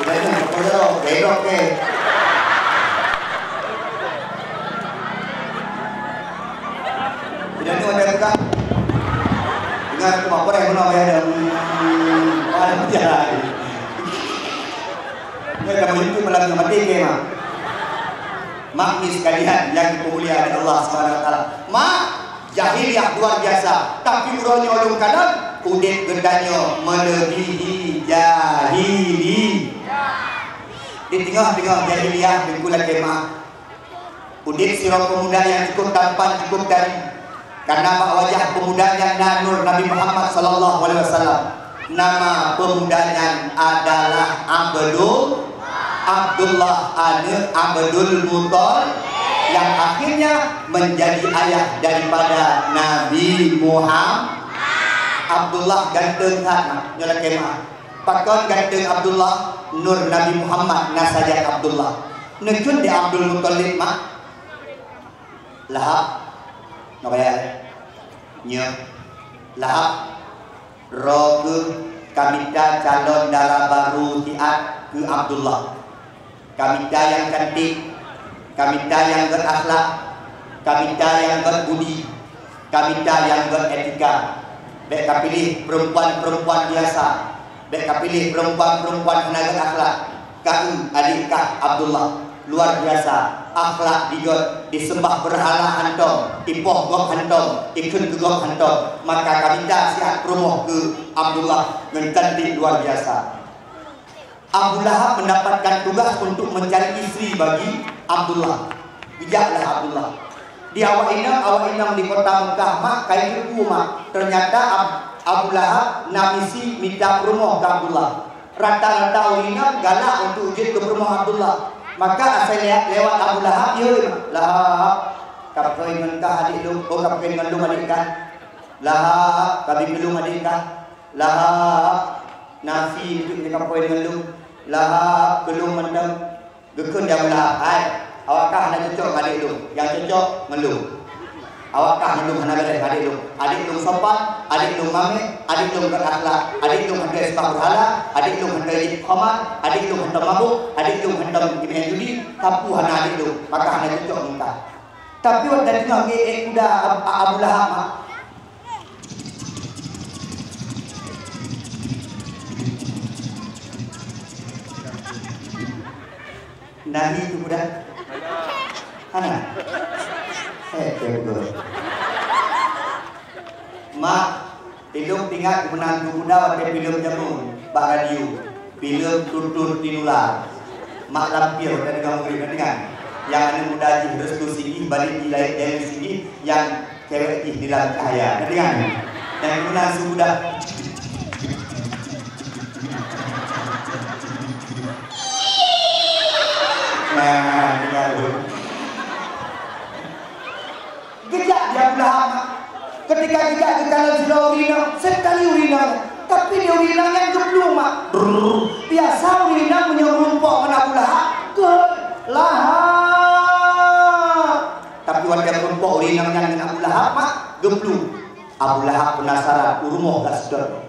Sudah itu, Pak Faisal, bedok ke? Tidak ada orang buka. Dengar tu apa yang guna bayar dah. Hmm, ada jalan. Dia dah mimpi malam yang mati ke, Mak. Mak ni sekalian yang dimuliakan Allah Subhanahu Wa Taala. Mak, jahiliyah luar biasa. Tapi uroe nyoe lôn kalon, udép geutanyoe melebihi jahili. Di tengah-tengah jahiliyah, Teungku lakèe meu'ah. Udép sidroe peumuda nyang cukup tampan, cukup tari. Karena bak wajah peumuda nyan na nur Nabi Muhammad sallallahu alaihi wasallam. Nama peumuda nyan adalah Abdul, Abdullah aneuk Abdul Muthalib, yang akhirnya menjadi ayah daripada Nabi Muhammad. Abdullah ganteng that, Mak. Nyoe lakèe meu'ah. Pakon ganteng Abdullah? Nur Nabi Muhammad na sajan Abdullah. Neukheun di Abdul Muthalib, Mak. Lahab, nyoe kaya nyoe. Lahab, droe kheueh, kamita calon dara barô siat keu Abdullah. Kamita nyang cantik, kamita nyang gèt akhlak, kamita nyang gèt budi, kamita nyang gèt etika. Bèk kapiléh peurempuan-peurempuan biasa. Bèk kapiléh peurempuan-peurempuan hana gèt akhlak. Keu adék kah Abdullah, luar biasa. Akhlak digèt, diseumbah beurhala hantom, ipoh gob hantom, ikheun keu gob hantom. Maka kamita siat peurumoh keu Abdullah ngon cantik luar biasa. Abu Lahab mendapatkan tugas untuk mencari istri bagi Abdullah. Geujak lah Abdullah. Di awak inong, awak inong di kota Mekah, Mak, ka jiteupeue, Mak. Ternyata Ab-, Abu Lahab na misi mita peurumoh keu Abdullah. Rata-rata ureueng inong galak untuk jeuet keu peurumoh Abdullah. Maka asai le-, lewat Abu Lahab, "Yoi, Mak." "Lahab, kapeue ngon kah adék lôn? Oh, kapeue ngon lôn adék kah? Lahab, kabi keu lôn adék kah? Lahab, nasi untuk nyang kapeue ngon lôn? Lahab, keu lôn mantong." Geukheun di Abu Lahab, "Hai, awak kah hana cocok ngon adék lôn, nyang cocok ngon lôn. Awak kah ngon lôn hana beureh ngon adék lôn. Adék lôn sopan, adék lôn maméh, adék lôn gèt akhlak, adék lôn hantom seumbah beurhala, adék lôn hantom jieb khamar, adék lôn hantom mabök, adék lôn hantom jimaén judi, sapeue hana adék lôn, maka hana cocok ngon kah." Tapi watèe teungoh geuék kuda Ab-, Abu Lahab, Mak, Na hi keu budak? Hana? Eh, keu budak. Mak, ilôn ingat meunan keu budak watèe filem jameun bak radio. Filem Tutur Tinular. Mak Lampir watèe deungon murit, na deungon? Nyang aneuk muda jih Restu Singgih, Balik di Lai-, Dayang Singgih, nyang Cewek jih di dalam cahaya. Teudeungoe? Nyang guna su budak. Nah, tinggal tu. Geujak di Abu Lahab. Ketika geujak geukalon sidroe ureueng inong, sekali ureueng inong, tapi di ureueng inong nyan geuplueng, Mak. Brrr. Biasa ureueng inong meunyoe meurumpok ngon Abu Lahab, "Keu Lahab." Tapi watèe meurumpok ureueng inong nyan ngon Abu Lahab, Mak, geuplueng. Abu Lahab peunasaran, u rumoh ka seutôt.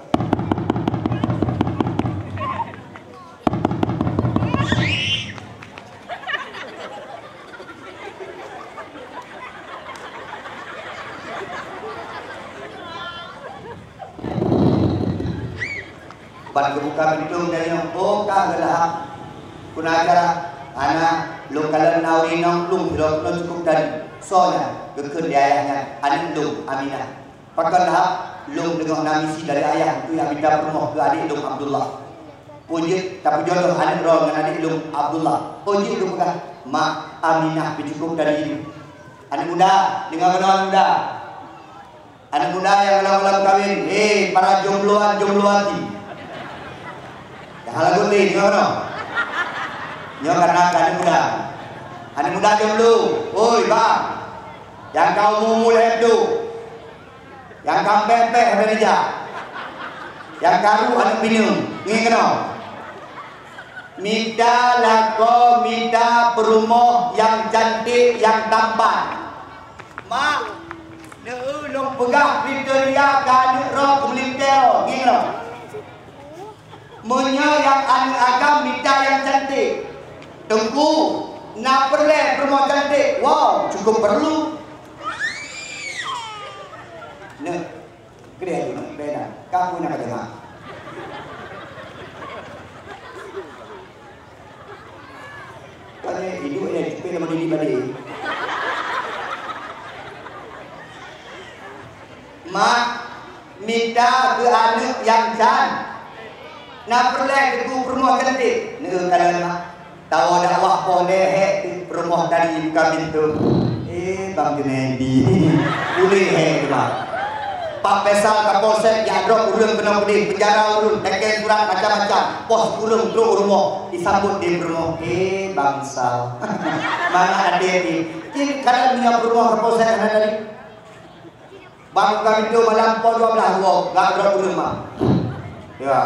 Ban geubuka pintô, geutanyoe, "Oh, ka geuh Lahab. Peue na acara?" "Hana, lôn kalon na ureueng inong lôn sidroe keunoe cukôp tari." "Soe nyan?" "Geukheun lé ayah nyan, aneuk lôn, Aminah." "Pakon Lahab?" "Lôn deungoe na misi dari ayah, untuk jak mita peurumoh keu adék lôn, Abdullah." Peue jeuet tapeujodoh aneuk droe ngon adék lôn Abdullah. Peue jeuet lôn peugah, "Mak, Aminah pih cukup dari ibu." Aneuk muda, deungoe keunoe aneuk muda. Aneuk muda nyang gohlom-gohlom kawen, hei, para jombloan-jombloati. Jangan lagu ni, deungoe keunoe. Nyoe karena aneuk muda. Aneuk muda jomblo, oi, bang. Nyang ka umu-umu lhèe ploh. Nyang ka péh-péh hana dijak. Nyang karu aneuk pineung, ngieng keunoe. Mita lakoe, mita peurumoh nyang cantik, nyang tampan. Mak, neu lôn peugah kriteria keu aneuk droe keu meulintèe, ngieng keunoe. Meunyoe nyang aneuk agam mita nyang cantik, Teungku, na peureulèe peurumoh cantik? Wow, cukup perlu. Neu, keudeh lôn, keudeh na. Ka peue nyang ka jeuet? Tanya idup ya, cupet nama diri balik. Mak, mita keu aneuk nyang can. Na peureulèe keu peurumoh cantik? Neu kalon mak. Tawoe dakwah poh lhèe hèk peurumoh tadi buka pintoe. Eh, Bang Junaidi. Puléh hèk teuma. Pak Faisal Kapolsek jak drop ureueng keunoe keudeh, penjara ureueng, teken surat macam-macam. Poh ureueng trok u rumoh, disambot di peurumoh. Eh, bangsa. Mangat até-até. Cit kadang meunyoe peurumoh Kapolsek hana tadi. Bang buka pintoe malam poh dua belas uroe, gak droe ureueng mah. Ya.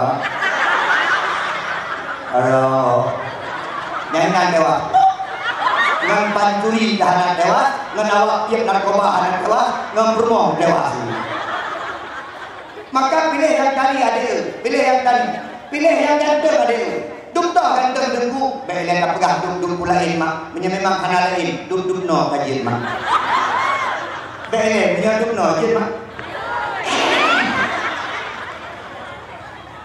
Aduh. Nyan nyan tewas. Ngon pancuri dah hana tewas, ngon awak tiep narkoba hana tewas, ngon peurumoh tewas. Maka piléh nyang tadi, adék, piléh nyang tadi. Piléh nyang ganteng, adék. Dum toh ganteng Teungku, bèk lé tapeugah dum-dum peue laén, mak. Meunyoe memang hana laén, dum-dum noe ka jeuet, mak. Bèk lé, meunyoe dum noe jeuet, mak.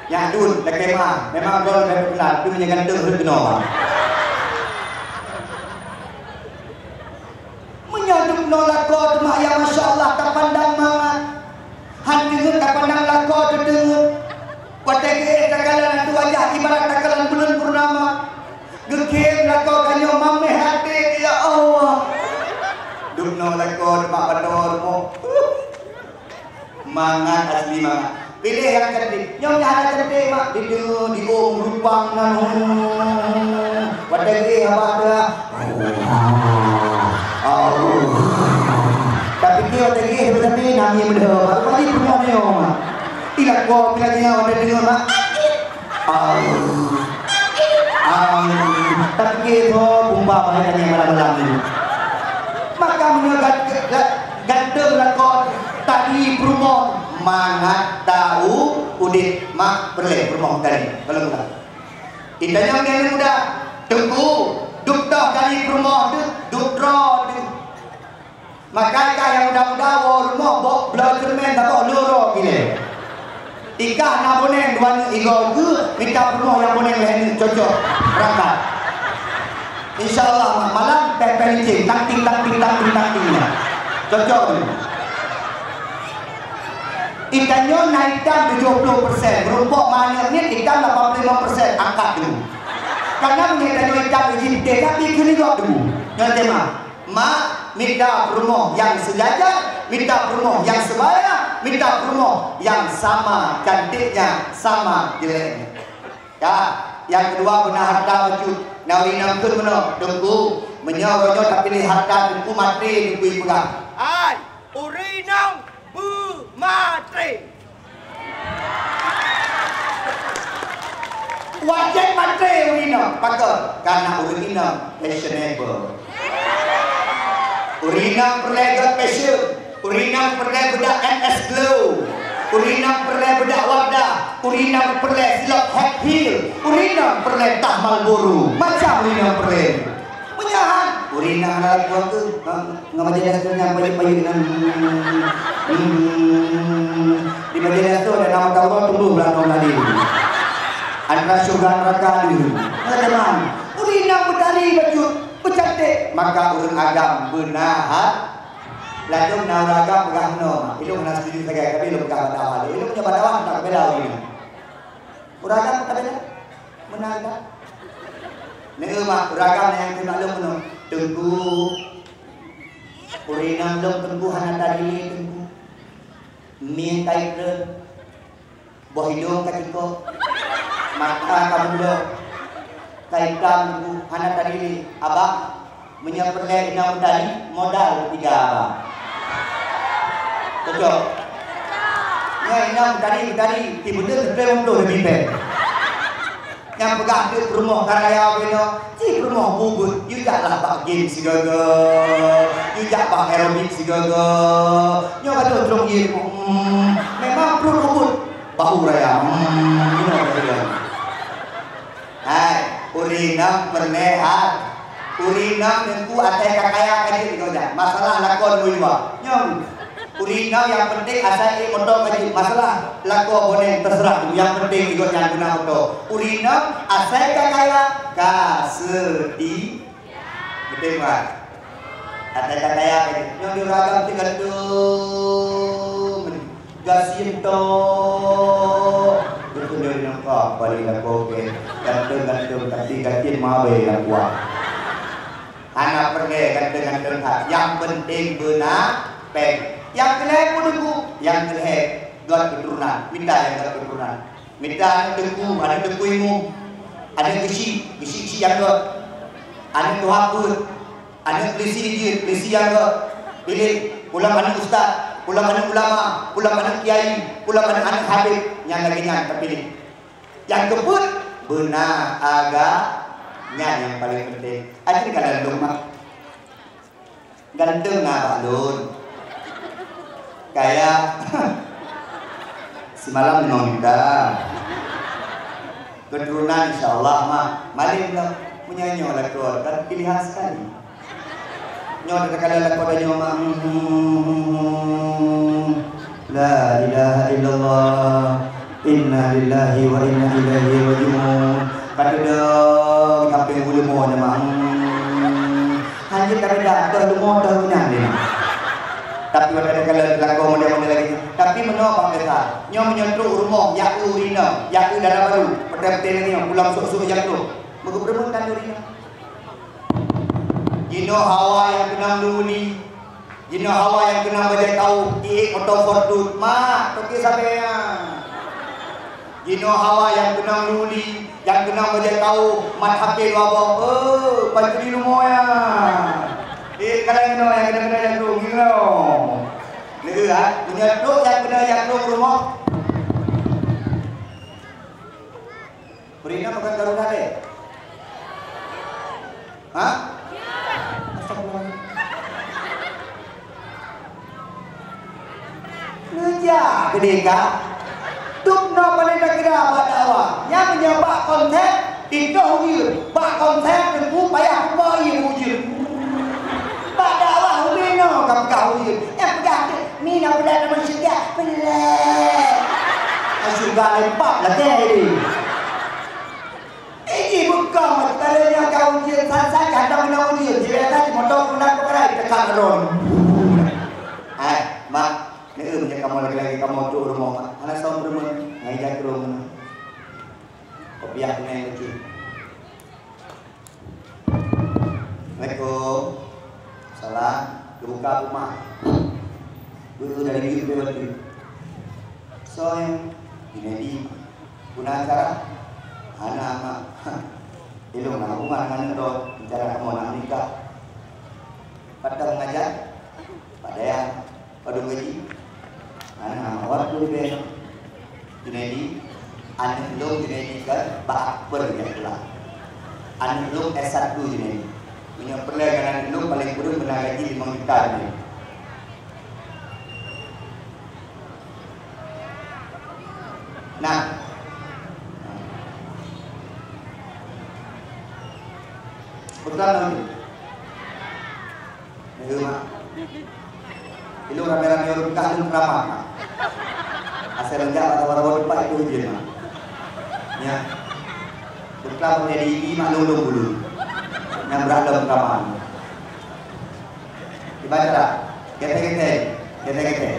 Nyak dun, lakèe ma, memang droe leubèh peukeunal, tapi meunyoe ganteng rhot keunoe, mak. Meunyoe dum noe lakoe teuma, ya masya Allah, tapandang mangat. Han teungeut tapandang lakoe teuteungeut. Watèe geuéh takalon ateueh wajah ibarat takalon buleuen purnama. Geukhém lakoe tanyoe maméh até, ya Allah. Dum noe lakoe teuma bak droe rumoh. Mangat asli mangat. Piléh nyang cantik. Nyoe nyang hana cantik, mak. Dideungoe, diôm, rupang nan. Watèe geuéh haba teuh. Tapi watèe geuéh haba teuh nangis meudeuh, mak. Rupajih peurumoh nyoe, mak. Ilak ko bila nyoe watèe deungoe, mak. Au. Au. Tapi ke so bumba bahai tanya malam-malam ni. Maka meunyoe gat-, gat-, ganteng lakoe tadi peurumoh mangat tau udép mak peureulèe peurumoh tadi. Kalau muda. Itanyong dia muda, Teungku, dum toh tadi peurumoh tu, dum droe tu. Maka ikah nyang muda-muda woe rumoh bok bloe ceureumen saboh loro gilée. Ikah na boneng dua neuk igoe geuh, mita peurumoh nyang boneng lhèe neuk cocok. Berangkat. Insya Allah, ma-, malam pèh-pèh licin, tang ting, tang ting, tang ting, tang ting, ya. Cocok tu. Itanyoe na itam tujoh ploh persen, meurumpok mangat nyan itam lapan ploh lima persen, angkat tu. Karena meunyoe itanyoe itam jih, tapi keuneuk tu. Nyan tema. Mak, mita peurumoh nyang seujajan, mita peurumoh nyang sebaya, mita peurumoh nyang sama cantiknya, sama jeleknya. Ya, nyang keudua beuna harta bacut. Na ureueng inong kheun meunoe, Teungku, meunyoe uroe nyoe tapiléh harta Teungku matre Teungku peugah. Hai, ureueng inong beumatre. Wajéb matre ureueng inong. Pakon? Karena ureueng inong fashionable. Ureueng inong peureulèe gèt fashion. Ureueng inong peureulèe beudak M S Glow. Ureueng inong peureulèe beudak Wardah. Ureueng inong peureulèe silop high heel. Ureueng inong peureulèe tah Marlboro. Macam ureueng inong peureulèe. Meunyoe han, ureueng inong hana lakoe keuh. Ngon bajèe daso nyang payeuet-payeuet nyan. Hmm. Di bajèe daso ada nama Taurat tumbuh beulatong tadi. Antara syurga neraka dulu. Teman-teman, ureueng inong beutari bacut, beucantik, maka ureueng agam beuna hat. Ladôm na ureueng agam peugah meunoe, ilôn hana setuju sagai, tapi ilôn peugah bak dakwah. Ilôn meunyoe bak dakwah, tak bela ureueng inong. Ureueng agam tak bela. Neueu mak, ureueng agam nyang keuneuk lôn keunoe. Teungku, ureueng inong lôn Teungku hana tadili Teungku. Mie ka ikreueng, boh idong ka cikok, mata ka mulok, ka itam Teungku, hana tadili. Abang, meunyoe peureulèe inong tadi, modal tiga abang. Cocok. Nyoe inong tadi, tadi, tieb beutôi, beutôi, beutôi, beutôi. Nyang peugah deuek peurumoh ka raya ubé nyoe, ci peurumoh bubet, yue jak lah bak game sigoe-goe, yue jak bak aerobik sigoe-goe. Nyoe ka troh-troh ie, hmm, memang pruet ubit, bahu raya, hmm, inoe ka raya. Hai, ureueng inong peureulèe ha-, ureueng inong Teungku asai ka kaya ka jeuet ngon nyan. Masalah lakon meuyua. Nyoe. Ureueng inong nyang penting asai ék moto ka jeuet. Masalah lakoe boneng teuseurah, nyang penting di gobnyan guna moto. Ureueng inong asai ka kaya, ka seudi-, beutôi bukan? Asai ka kaya ka jeuet. Nyoe di ureueng agam teugantung. Gasien tok. Beutôi nyoe di nangka, balik lakoe, oke. Ganteng-ganteng, tapi gasien mabe lakoe. Hana peureulèe ganteng-ganteng that. Nyang penting beuna péng. Nyang keu lhèe peue Teungku? Nyang keu lhèe göt keuturonan. Mita nyang göt keuturonan. Mita aneuk Teungku, aneuk Teungku Imum, aneuk Geuchik, Geuchik-Geuchik nyang göt. Aneuk tuha peuet, aneuk peulisi jeuet, peulisi nyang göt. Piléh, pulang aneuk ustaz, pulang aneuk ulama, pulang aneuk kiai, pulang aneuk-aneuk habib. Nyang lagèe nyan tapiléh. Nyang keupeuet, beuna agam, nyan nyang paleng penting. Aja kala lôn mak. Ganteng na bak lôn. Kaya simalam limong juta. Keturunan insya Allah mak. Malém lom. Meunyoe nyoe lakoe kan pilihan sekali. Nyoe takalon lakoe tanyoe mak. Hmm. La ilaha illallah. Inna lillahi wa inna ilaihi raji'un. Ka teudong sampoe u leumo nyan, mak. Hmm. Hana jeuet ka beda, toh leumo, toh nyan lé, mak. Tapi watèe takalon lakoe model-model lagèe nyan. Tapi meunoe Pak Besar, nyoe meunyoe trok u rumoh, jak eu ureueng inong, jak eu dara barô, peureulèe lagèe nyoe, pulang sôk-sôk jak trok. Meugeubeureumeutan ureueng inong. Jinoe hawa nyang keunong lôn uli. Jinoe hawa nyang keunong bajèe kaoh, iék moto Fortuner. Mak, toke sabe nyan. Jinoe hawa nyang keunong lôn uli, nyang keunong bajèe kaoh, mat H P dua boh. Eh, pancuri rumoh nyan. Eh, kadang inoe nyang keunong-keunong nyang keunong. Neu, ha? Meunyoe trok nyang keunong nyang keunong rumoh. Perina makan karuna deh. Hah? Astagfirullah. Ngeujak keudeh ka. Dum na paléng takira bak dakwah. Nyang meunyoe bak konsep, titoh ujeuen. Bak konsep teungku payah kuba ié ujeuen. Bak dakwah ubé nyoe ka peugah ujeuen. Nyang peugah teuh, mina peugah nama syurga, peulèe. Syurga lempap lagèe ni. Ini bukan masalah nyang ka ujeuen, san-san ka hana guna ujeuen. Jibiasa di moto guna peukarai tekan ron. Hai, mak, neu meunyoe kamoe lagèe-lagèe kamoe trok u rumoh, mak. Hana soe meureumeun, ngai jak trok meunan. Kopiah tunai lagi. Assalamualaikum. Salam. Geubuka rumah. Guru dari Minggu ke waktu. Soe, Junaidi. Guna acara? Hana, mak. Ilong na hubungan ngon nyoe, rencana kamoe nak menikah. Pat mengajar? Pat dayah. Padum gaji? Hana, mak. Waktu di band. Junaidi, aneuk lôn Junaidi kan bak Akbar jak sekolah. Aneuk lôn S satu Junaidi. Meunyoe peureulèe ngon aneuk lôn paleng kureueng beuna gaji limong juta Junaidi. Nah. Beutôi lom. Neu, mak. Ilong ramé-ramé ureueng peugah lôn keuramat, mak. Asai lôn jak bak saboh-saboh teumpat itu ujeuen, mak. Nyan. Peuklam lé di ibi mak lôn-lôn bulu. Nyang brat lom keuramat. Ibarat getek-getek, getek-getek.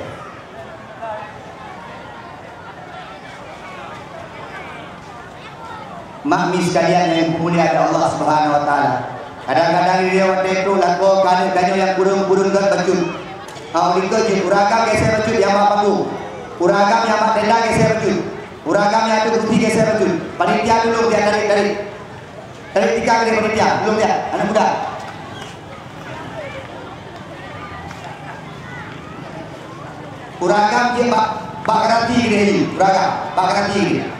Makmi sekalian nyang dimuliakan Allah Subhanahu wa Taala. Kadang-kadang di watèe trok lakoe keu aneuk tanyoe nyang kureueng-kureueng göt bacut. Hana lé jih ureueng agam geuseh bacut nyang bak panggong. Ureueng agam nyang bak tenda geuseh bacut. Ureueng agam nyang ateueh kursi geuseh bacut. Panitia tulông tarék, tarék. Tarék tikang dari panitia, tulông tarék. Aneuk muda. Ureueng agam jeuet bak, bak garanti keudéh nyoe. Ureueng agam, bak garanti keudéh.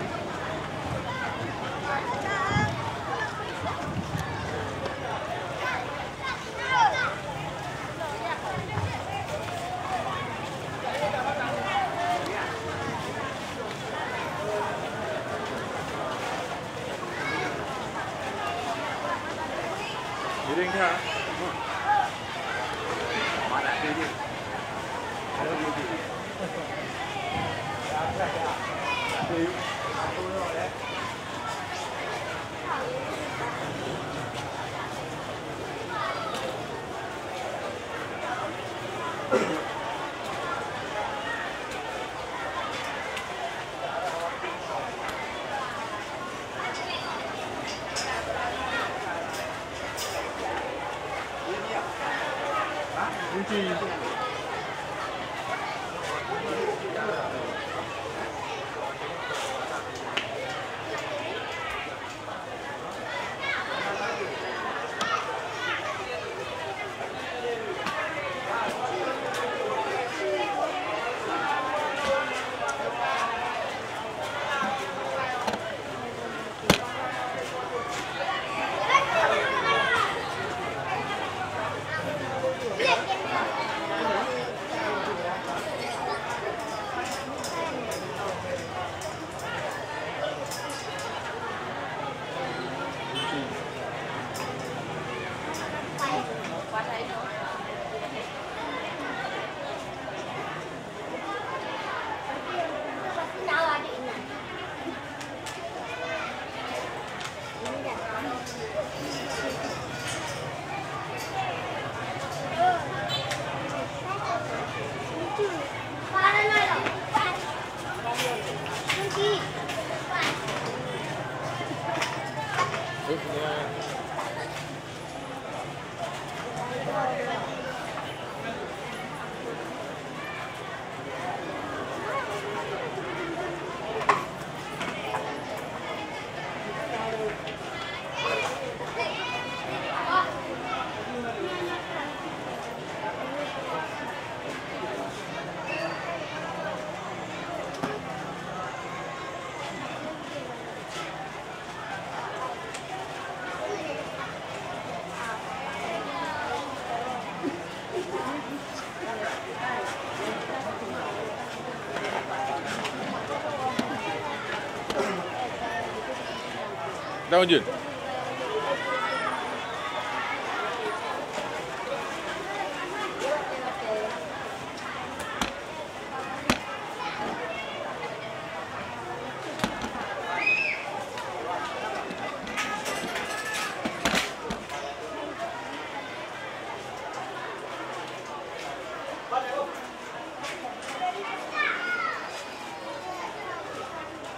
Dah ujeuen.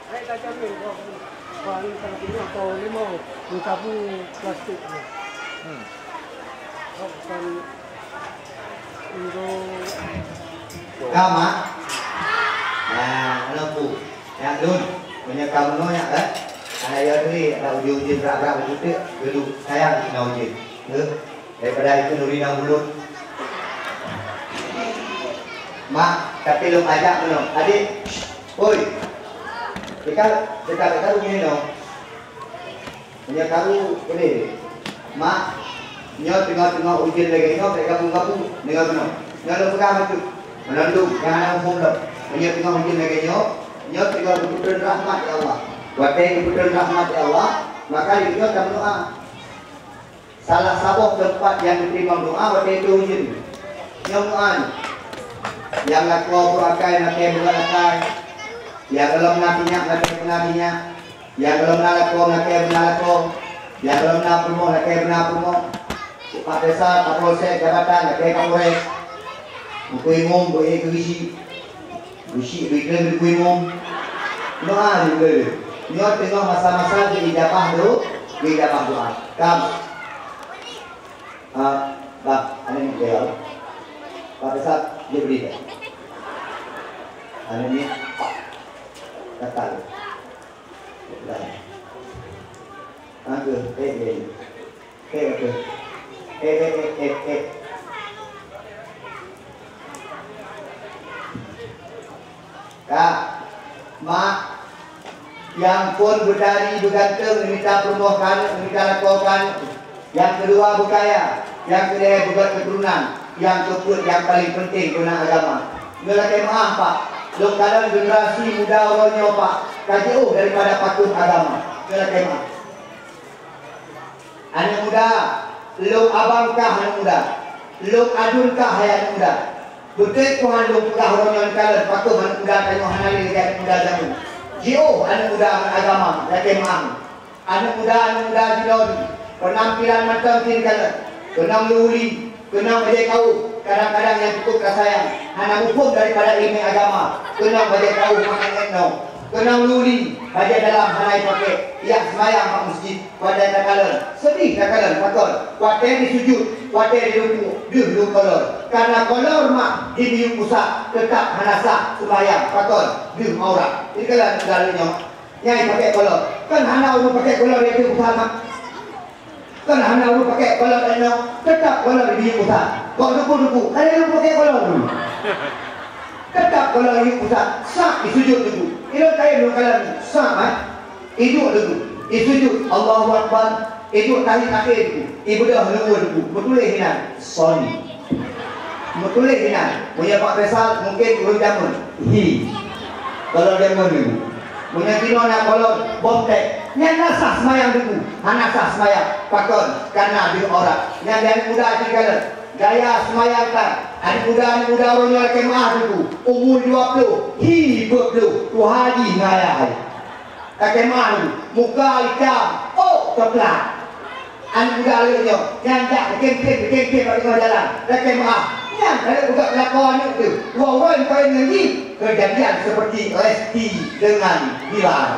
Baik, dah jamin, oh, oh, ni tak kena kau limau, ni sapu plastik ni. Hmm. Oh, bukan. Ka, Mak? Nah, hana peue. Nyak lôn, meunyoe ka meunoe nyak, eh? Hana yö teuh, ada ujeuen-ujeuen brat-brat beuteutek, geuluek sayang keu na ujeuen. Heuh, daripada ikheun ureueng inong bulut. Mak, tapi lôn ajak meunoe. Adik, oi. Bèk ka, bèk ka, bèk ka, ujeuen inong. Meunyoe karu, udeh. Mak, nyoe teungoh-teungoh ujeuen lagèe nyoe, bèk gabung-gabung, deungoe keunoe. Nyoe lôn peugah bacut, meunandum nyang hana muphom lom. Meunyoe teungoh ujeuen lagèe nyoe, nyoe teungoh geupeutrön rahmat lé Allah. Watèe geupeutrön rahmat lé Allah, maka lé nyoe tameudoa. Salah saboh teumpat nyang geuteurimong doa watèe troh ujeuen. Nyoe doa nyoe. Nyang lakoe brôk akai lakèe brôk akai. Nyang gohlom na sinyak lakèe beuna sinyak. Nyang gohlom na lakoe lakèe beuna lakoe, nyang gohlom na peurumoh lakèe beuna peurumoh. Keupak desa, kapolsek, jabatan lakèe kapolres. Teungku imum beu ék keu geuchik, geuchik beu ikheun teungku imum. Doa lé. Nyoe teungoh masa-masa geuijabah do-, geuijabah doa. Kam. Ah, bah, aneuk miet beliau. Pak Besar, dia beri dah. Aneuk miet. Kata. Dah. Anggur, eh, eh. Eh, eh. Eh, eh, eh, eh, eh. Kak, mak, nyang phon beutari beuganteng, neumita peurumoh keu aneuk, neumita lakoe keu aneuk. Nyang keudua beukaya, nyang keulhèe beugöt keuturonan, nyang keupeuet nyang paleng peunteng keu na agama. Nyoe lakèe meu'ah, Pak. Lôn kalon generasi muda uroe nyoe, Pak, ka jiôh daripada patuh agama. Nyoe lakèe meu'ah. Aneuk muda, lôn abang kah aneuk muda, lôn aduen kah hai aneuk muda. Beutôi Tuhan lôn peugah uroe nyoe kalon, pakon aneuk muda tanyoe hana lé lagèe aneuk muda jameun. Jiôh aneuk muda ngon agama, lakèe meu'ah. Aneuk muda, aneuk muda jinoe, peunampilan mantong jih kalon, keunong lé uli, keunong bajèe kawöm, kadang-kadang nyang cukup ka sayang, hana muphom daripada ileumèe agama, keunong bajèe kawöm meu'ah ngon noe, keunong lé uli, bajèe dalam hana jipakèk, jak seumayang bak meuseujid. Watèe takalon, seudeh takalon, pakon? Watèe jisujut, watèe jiruku', deuh lôn kolor. Kareuna kolor mak di miyueb pusat, teutap hana sah seumayang, pakon? Deuh aurat. Takalon, takalon nyoe. Nyang jipakèk kolor. Kan hana ureueng pakèk kolor di ateueh pusat, mak? Kan hana ureueng pakèk kolor di ateueh, teutap kolor di miyueb pusat. Kok ruku'-ruku', kan ureueng pakèk kolor dulu. Teutap kolor di miyueb pusat, sah jisujut dulu. Ilôn kayém lôn kalon, sah, mak? Iduek dulu, isujut, Allahu Akbar, iduek tahiyat akhé dulu, ibeudôh luweue dulu, meutuléh inan, Sony. Meutuléh inan, meunyoe Pak Faisal mungken ureueng jameun, hi. Kalau jameun dulu. Meunyoe jinoe na kolor, bomtek, nyan na sah seumayang dulu, hana sah seumayang, pakon, kana deuh aurat. Nyan di aneuk muda cit kalon, gaya seumayang tan, aneuk muda, aneuk muda uroe nyoe lakèe meu'ah dulu, umu dua ploh, hi peuet ploh, tuha jih ngon ayah hai. Lakèe meu'ah, muka itam, ôk coklat. Aneuk muda lagèe nyoe, nyan jak teukem-kem, teukem-kem bak teungoh jalan. Lakèe meu'ah, nyan ka lheueh peugah lakoe aneuk teuh. Dua uroe meukawen ngon jih, keujadian seperti Lesti dengan Bilar.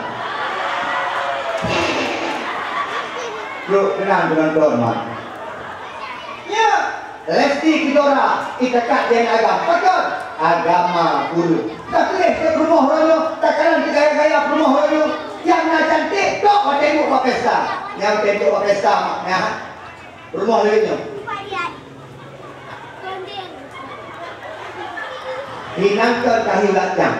Brôk, teunang, teunang, teunang, mak. Nyan. Lesti Kejora, itakat jén agam. Pakon? Agama guru. Takalon keu peurumoh uroe nyoe, takalon keu gaya-gaya peurumoh uroe nyoe. Nyang na cantik, tok watèe duek bak pesta. Nyang watèe duek bak pesta, mak, nyan. Peurumoh lagèe nyoe. Hinangkan tahi ulat nyang.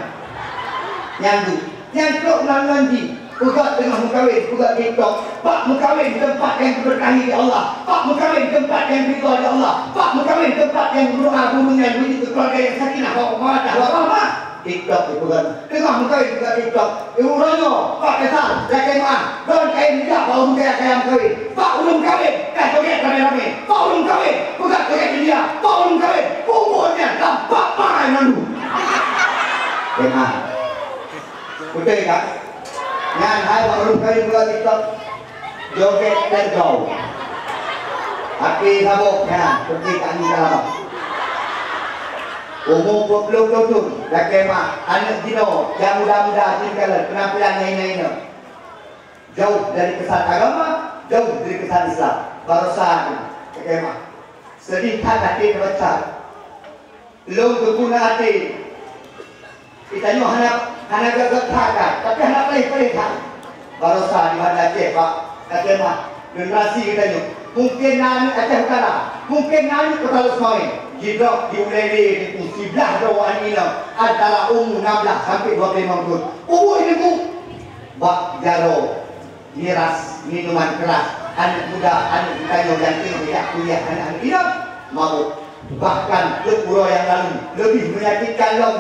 Nyang tu. Nyan trok ngon-ngon jih, peugöt teungoh meukawen, peugöt TikTok. Bak meukawen teumpat nyang geubeurkahi lé Allah. Bak meukawen teumpat nyang geuridha lé Allah. Bak meukawen teumpat nyang geudoa gurèe nyan beujeuet keu keuluwarga nyang sakinah, mawaddah, warahmah. TikTok dipeugöt. Teungoh meukawen peugöt TikTok. Uroe nyoe, Pak Faisal, lakèe meu'ah, lôn kayém jak bak ureueng kaya-kaya meukawen. Bak ureueng meukawen, ka joget ramè-ramè. Bak ureueng meukawen, peugöt joget India. Bak ureueng meukawen, bubur nyan lam bak pai mandum. Jemaah. Beutôi kan? Nyan hai bak ureueng kayém buka TikTok. Joget tergau. Até sabok nyan, seperti Kak Nita. Umu dua puluh tujoh thôn, lakèe meu'ah, aneuk jinoe, nyang muda-muda, jih kalon, penampilan nyang hina-hina. Jauh dari kesan agama, jauh dari kesan Islam. Baroesa nyoe, lakèe meu'ah. Seudeh that até teubaca. Lôn geuguna até. Geutanyoe hana, hana gét-gét that, tapi hana paléh-paléh that. Baroesa di Banda Aceh, Pak, ka seumah generasi geutanyoe. Mungken na aneuk Aceh Utara, mungken na aneuk Kota Lhokseumawe. Jidrob di ulèe lé Teungku, siblah droe aneuk inong antara umu enam belas sampai dua puluh lima thôn. Ubui Teungku bak jaroe. Miras minuman keras, aneuk muda, aneuk geutanyoe nyang teungoh jak kuliah, aneuk-aneuk inong mabök. Bahkan peuet uroe nyang lalu leubeh menyakitkan lom,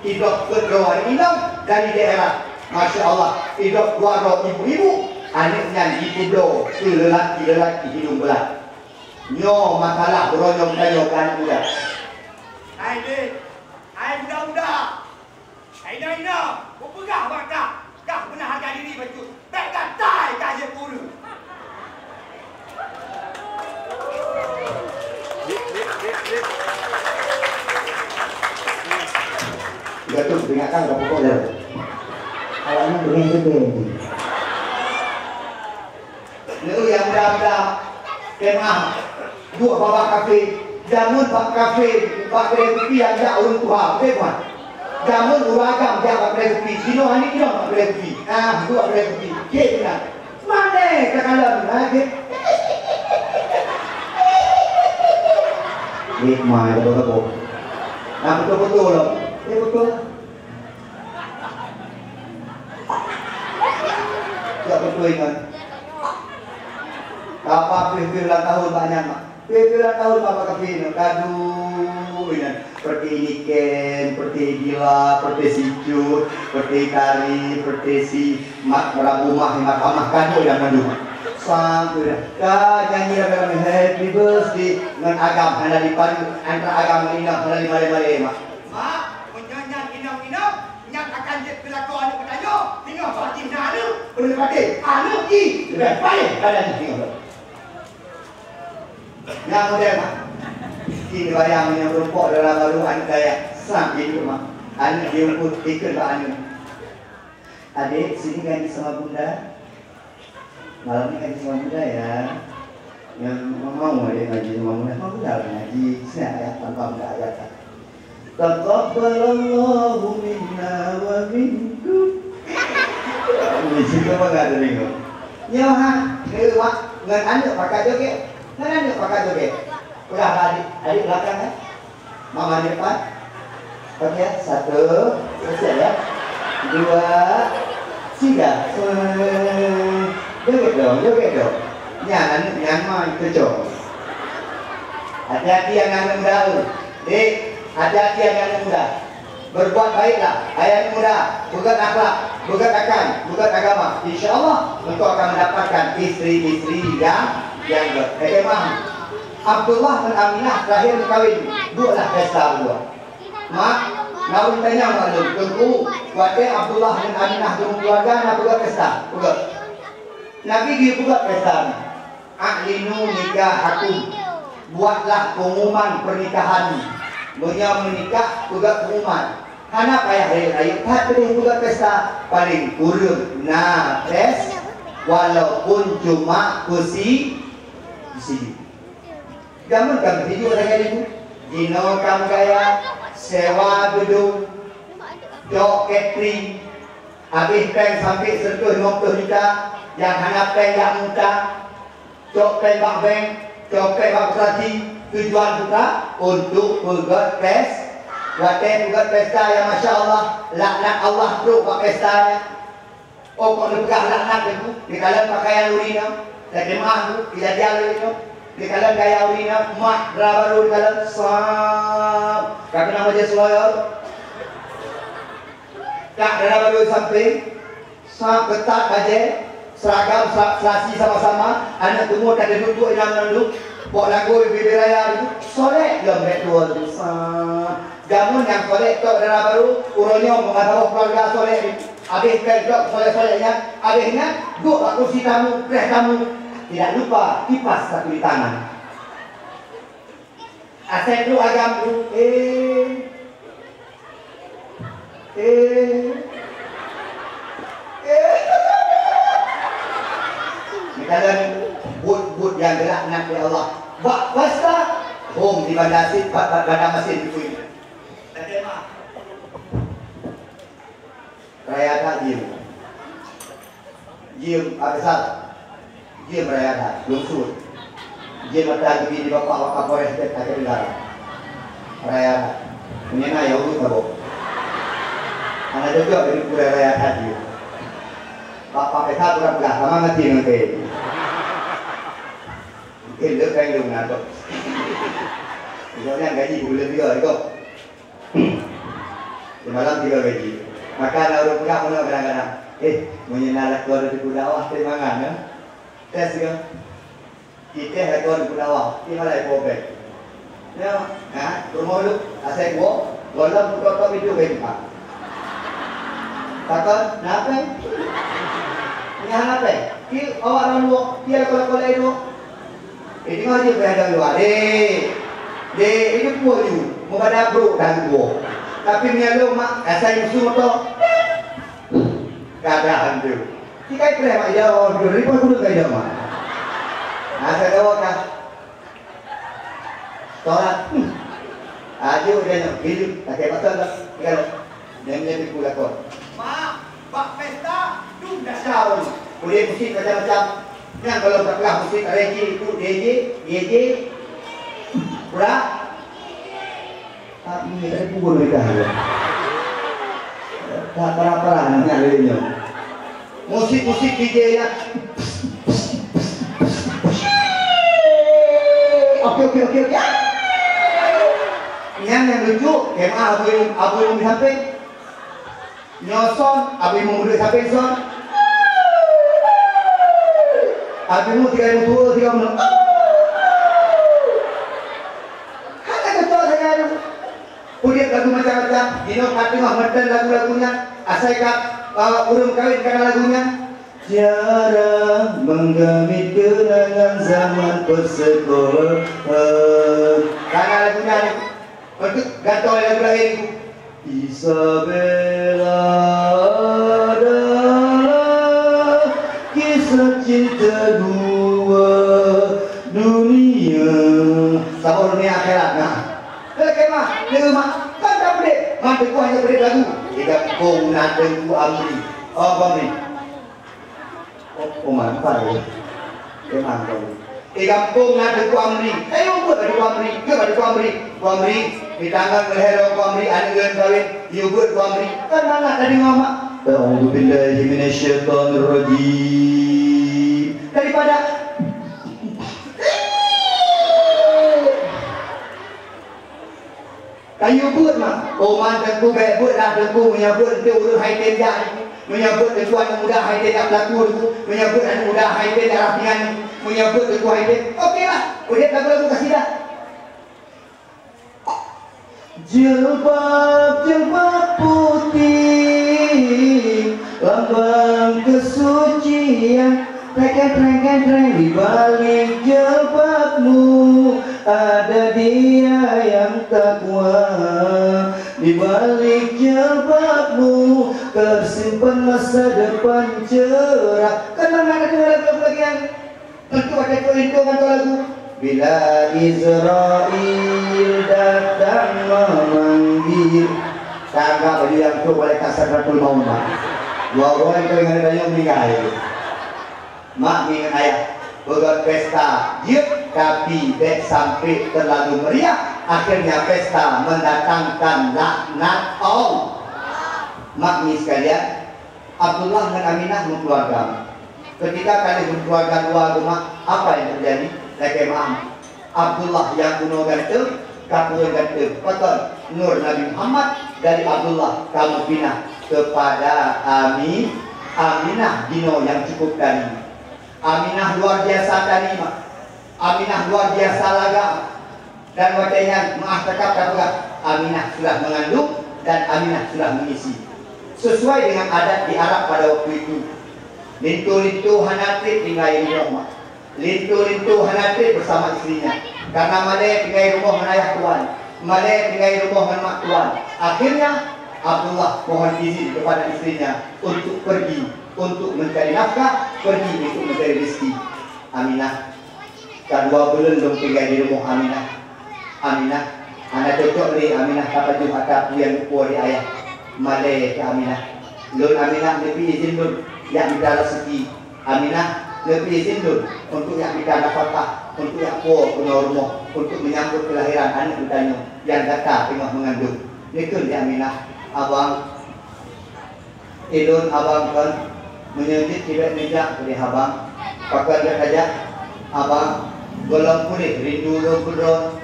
idrob peuet droe aneuk inong dari daerah. Masya Allah, idrob dua droe ibu-ibu, aneuk nyan jipeubloe keu lelaki-lelaki hidung belang. Nyoe masalah uroe nyoe geutanyoe keu aneuk muda. Hai deh, hai muda-muda! Hai inong-inong, kupeugah bak kah, kah beuna hareuga diri bacut. Bèk gatai kah jeuet keu ureueng. Gata peuingatkan ka pokok jalan. Awak nyan beungéh-beungéh. Lé nyang muda-muda, kemah, duek bak kafé, jameun bak kafé, bak keudè kupi nyang jak ureueng tuha, beutôi kan? Jameun ureueng agam jak bak keudè kupi, jinoe hana inong bak keudè kupi. Ah, duek bak keudè kupi. Cit meunan. Mané takalon lagèe. Nyoe ma, gabo-gabo. Nah, beutôi-beutôi lom. Eh, beutôi. Jak beutôi ngon. Kapa pih-pih ulang tahun bak nyan, Mak. Pih-pih ulang tahun bak kafé nyoe. Kadu inan. Seperti Iniken, seperti Dila, seperti si Cut, seperti Tari, seperti si Mak Rabu Mah, Mak Amah, kadu inan mandum. Sang udah. Ka nyanyi ramé-ramé happy birthday ngon agam hana diparu, antara agam ngon inong hana dimalé-malé, Mak. Mak, meunyoe nyan inong-inong, nyan akan jeuet keu lakoe aneuk geutanyoe, singoh bah jih na aneuk, peureulèe patéh, aneuk jih leubeh paléh daripada jih singoh. Nyang model, Mak. Ci neubayang meunyoe meurumpok dara barô aneuk gaya, sang iduek, Mak. Aneuk jiumpul ikheun bak aneuk. Adek, sini ngaji sama bunda. Malam ni ngaji sama bunda ya. Nyang mau adek ngaji sama bunda, mau bunda ngaji. Siap ya, tanpa bunda ayat. Taqabbalallahu minna wa minkum. Di situ mah nggak ada bingung. Nyoe ha, nyoe wak, ngon aneuk pakat joget. Ngon aneuk pakat joget. Udah, adik, adik belakang, eh. Mama di depan. Oke, satu, siap ya. Dua, tiga. Joget dong, joget dong. Nyan aneuk nyan mah itu cok. Hati-hati aneuk muda tu. Dek, hati-hati aneuk muda. Berbuat baiklah, hai aneuk muda, peugét akhlak, peugét akan, peugét agama. Insya Allah, engkau akan mendapatkan istri-istri yang, yang ber-, eh, eh, maaf. Abdullah ngon Aminah terakhir meukawen, buatlah pesta berdua. Mak, na ulôn tanyong mak lôn, Teungku, watèe Abdullah ngon Aminah geumeukeuluwarga na peugét pesta, peugét. Nabi geupeugét pesta nyan. A'linu nikahakum, buatlah pengumuman pernikahan. Meunyoe meunikah, peugét pengumuman. Hana payah rayeuk-rayeuk that keudeh peugét pesta, paléng kureueng na pes, walaupun cuma peusi-, peusijuek. Jameun ka meusijuek lagèe nyoe. Jinoe ka meugaya, sewa geudong, cok catering, habéh péng sampai seratus lima puluh juta, nyang hana péng jak meuutang. Cok péng bak bank, cok péng bak koperasi, tujuan buka untuk peugét pes-, watèe peugét pesta nyang masya Allah, laknat Allah trok bak pesta nyan. Oh, kok neupeugah laknat Teungku, dikalon pakaian ureueng inong, tajeumaah Teungku, kejadian ureueng inong, dikalon gaya ureueng inong, mak dara barô dikalon, sab, ka keunong bajèe seloyo. Ka dara barô sampéng, sa keutat bajèe, seragam, sera-, serasi sama-sama, aneuk teumur ka teuduek-duek inong nyan duek, bok lagu bibir raya tu, solek lom bèk tuwo tu. Sa, jameun nyang solek tok dara barô, uroe nyoe meusaboh keuluwarga solek, habéh péng tok solek-solek nyan, habéh nyan, duek bak kursi tamu, preh tamu. Tidak lupa kipas satu di tangan. Asai trok agam tu, eh, eh, eh. Misalnya, buet-buet nyang geulaknat lé Allah. Bak pesta, hom di Banda Sit, ba-, ba-, Banda Masin tu. Raya that jiem. Jiem, ah, besar. Jiem raya that, lungsur. Jiem mata geubi di Bapak Wakapolres Aceh Tenggara. Raya that. Meunyoe na ya urut saboh. Hana cocok jadi pura raya that jiem. Bapak P K kurang peugah sama ngerti nanti. Mungkin dia pengen dong nak. Misalnya gaji bulan tiga, itu. Seumalam tiga gaji. Maka na ureueng peugah meunoe kadang-kadang, "Eh, meunyoe na lakoe di dakwah teuh mangat, ya? Tes ke? Kita lakoe di dakwah, di mana ipo bek?" Ya, ha, rumoh lu, asai kuo, gohlom kutok-tok pintoe bek empat. Takon, "Napa?" Nyan napa? Ki awak orang luar, dia lakoe-lakoe lain luar. Eh, teungoh jih beuhadang luwa, "Dek, dek, ini peue ju, meubadan brok dan tuwoe." Tapi meunyoe lôn mak, asai musuh moto. Kadang tu. Tikai preh mak ida awak tu, ribu kudu ka ida mak. Asa gawa ka. Tolak. Hmm. Aju dia nak hidup, tak kira pasal dah. Kan? Dia punya tipu lakon. Mak, bak pesta, tu dah sahur. Boleh musik macam-macam. Yang kalau tak kelah musik, ada D J, tu D J, D J. Pula. Tak, ini tak ada pukul mereka. Tak parah-parah nak lewatnya. Musik-musik D J ya. Oke, oke, oke, oke. Yang, yang lucu, kemah Abu, Abu yang di samping. Nyoe son, Abu Imum duduk samping son. Abu Imum tiga ribu dua, tiga puluh. Hana cocok saja tu. Puléh lagu macam-macam, jinoe ka teungoh meuteun lagu-lagu nyan, asai ka, eh, ureueng kawén kana lagu nyan. Tiada menggamit kenangan zaman persekolahan. Kana lagu nyan, untuk gantoe lagu laén tu. Isabella adalah kisah cinta dua dunia. Saboh dunia akhirat, nah. Lagèe mah, lagèe mah, kan tak peudeh. Mah Teungku hanya peudeh lagu. Di gampông na Teungku Amri. Oh, Amri. Oh, oh, mantap, ya. Memang, Amri. Di gampông na Teungku Amri. Ayo, buet Teungku Amri. Buet Teungku Amri. Teungku Amri, di tangan leher Teungku Amri, aneuk lôn kawin. Yuk buet Teungku Amri. Kan mana tadi, Mama? A'udzubillahi minasyaitonirrajim. Daripada Kayu beuet mah. Oman Teungku bèk beuet lah Teungku, meunyoe beuet enteuk ureueng hai tem jak. Meunyoe beuet Teungku aneuk muda hai tem jak peulaku Teungku. Meunyoe beuet aneuk muda hai tem jak rah pingan Teungku. Meunyoe beuet Teungku hai tem, oke lah. Udép lagu-lagu kasidah. Jilbab, jilbab putih, lambang kesucian. Treng, treng, treng, treng, di balik jilbabmu ada Dia yang takwa. Di balik jilbabmu tersimpan masa depan cerah. Kan mana ada dua lagu lagi yang Tentu ada keuintungan tu lagu. Bila Israel datang memanggil. Tangga baju yang tu boleh tak Sakratul Maut, Mak. Dua orang itu dengan tanya meninggal. Mak mi ngon ayah, peugöt pesta jeuet, tapi bèk sampai terlalu meriah. Akhirnya pesta mendatangkan laknat Allah. Mak mi sekalian, Abdullah ngon Aminah meukeuluwarga. Ketika ka lheueh meukeuluwarga dua rumoh, apa nyang teujadi? Lagèe meu'ah. Abdullah nyang bunoe ganteng, ka kureueng ganteng. Pakon? Nur Nabi Muhammad dari Abdullah ka meupinah keupada Ami-, Aminah jinoe nyang cukup tari. Aminah luar biasa tari, Mak. Aminah luar biasa lagak. Dan watèe nyan meu'ah teuka tapeugah, Aminah sudah mengandung dan Aminah sudah mengisi. Sesuai dengan adat di Arab pada waktu itu, linto-linto hana trép tinggai di rumoh, Mak. Linto-linto hana trép bersama istrinya, karena malèe tinggai rumoh ngon ayah tuan, malèe tinggai rumoh ngon mak tuan. Akhirnya, Abdullah mohon izin kepada istrinya untuk pergi, untuk mencari nafkah, pergi untuk mencari rezeki. Aminah. Ka dua buleuen lôn tinggai di rumoh Aminah. Aminah, hana cocok lé Aminah tapajoh atra peue nyang geupuwoe lé ayah. Malèe keu Aminah. Lôn Aminah neupeuizin lôn jak mita raseuki. Aminah neupeuizin lôn untuk jak mita nafakah, untuk jak puwoe keunoe rumoh, untuk menyambut kelahiran aneuk geutanyoe nyang gata teungoh meungandong. Neukheun lé Aminah, "Abang, Ilôn abang kon, meunyoe jeuet kibet neujak keudeh abang, pakon gata jak? Abang, gohlom puléh rindu lôn keu droe,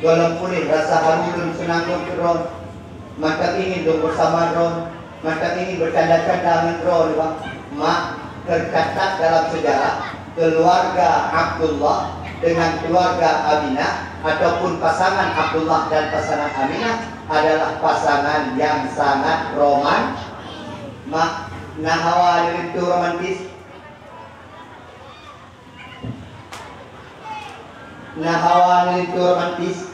gohlom puléh rasa haru lôn seunang lôn keu droe, mantong ingin lôn beusama droe, mantong ingin beucanda-canda ngon droe, Bang." Mak, tercatat dalam sejarah, keluarga Abdullah dengan keluarga Aminah ataupun pasangan Abdullah dan pasangan Aminah adalah pasangan yang sangat roman-, Mak, na hawa neulinto romantis? Na hawa neulinto romantis?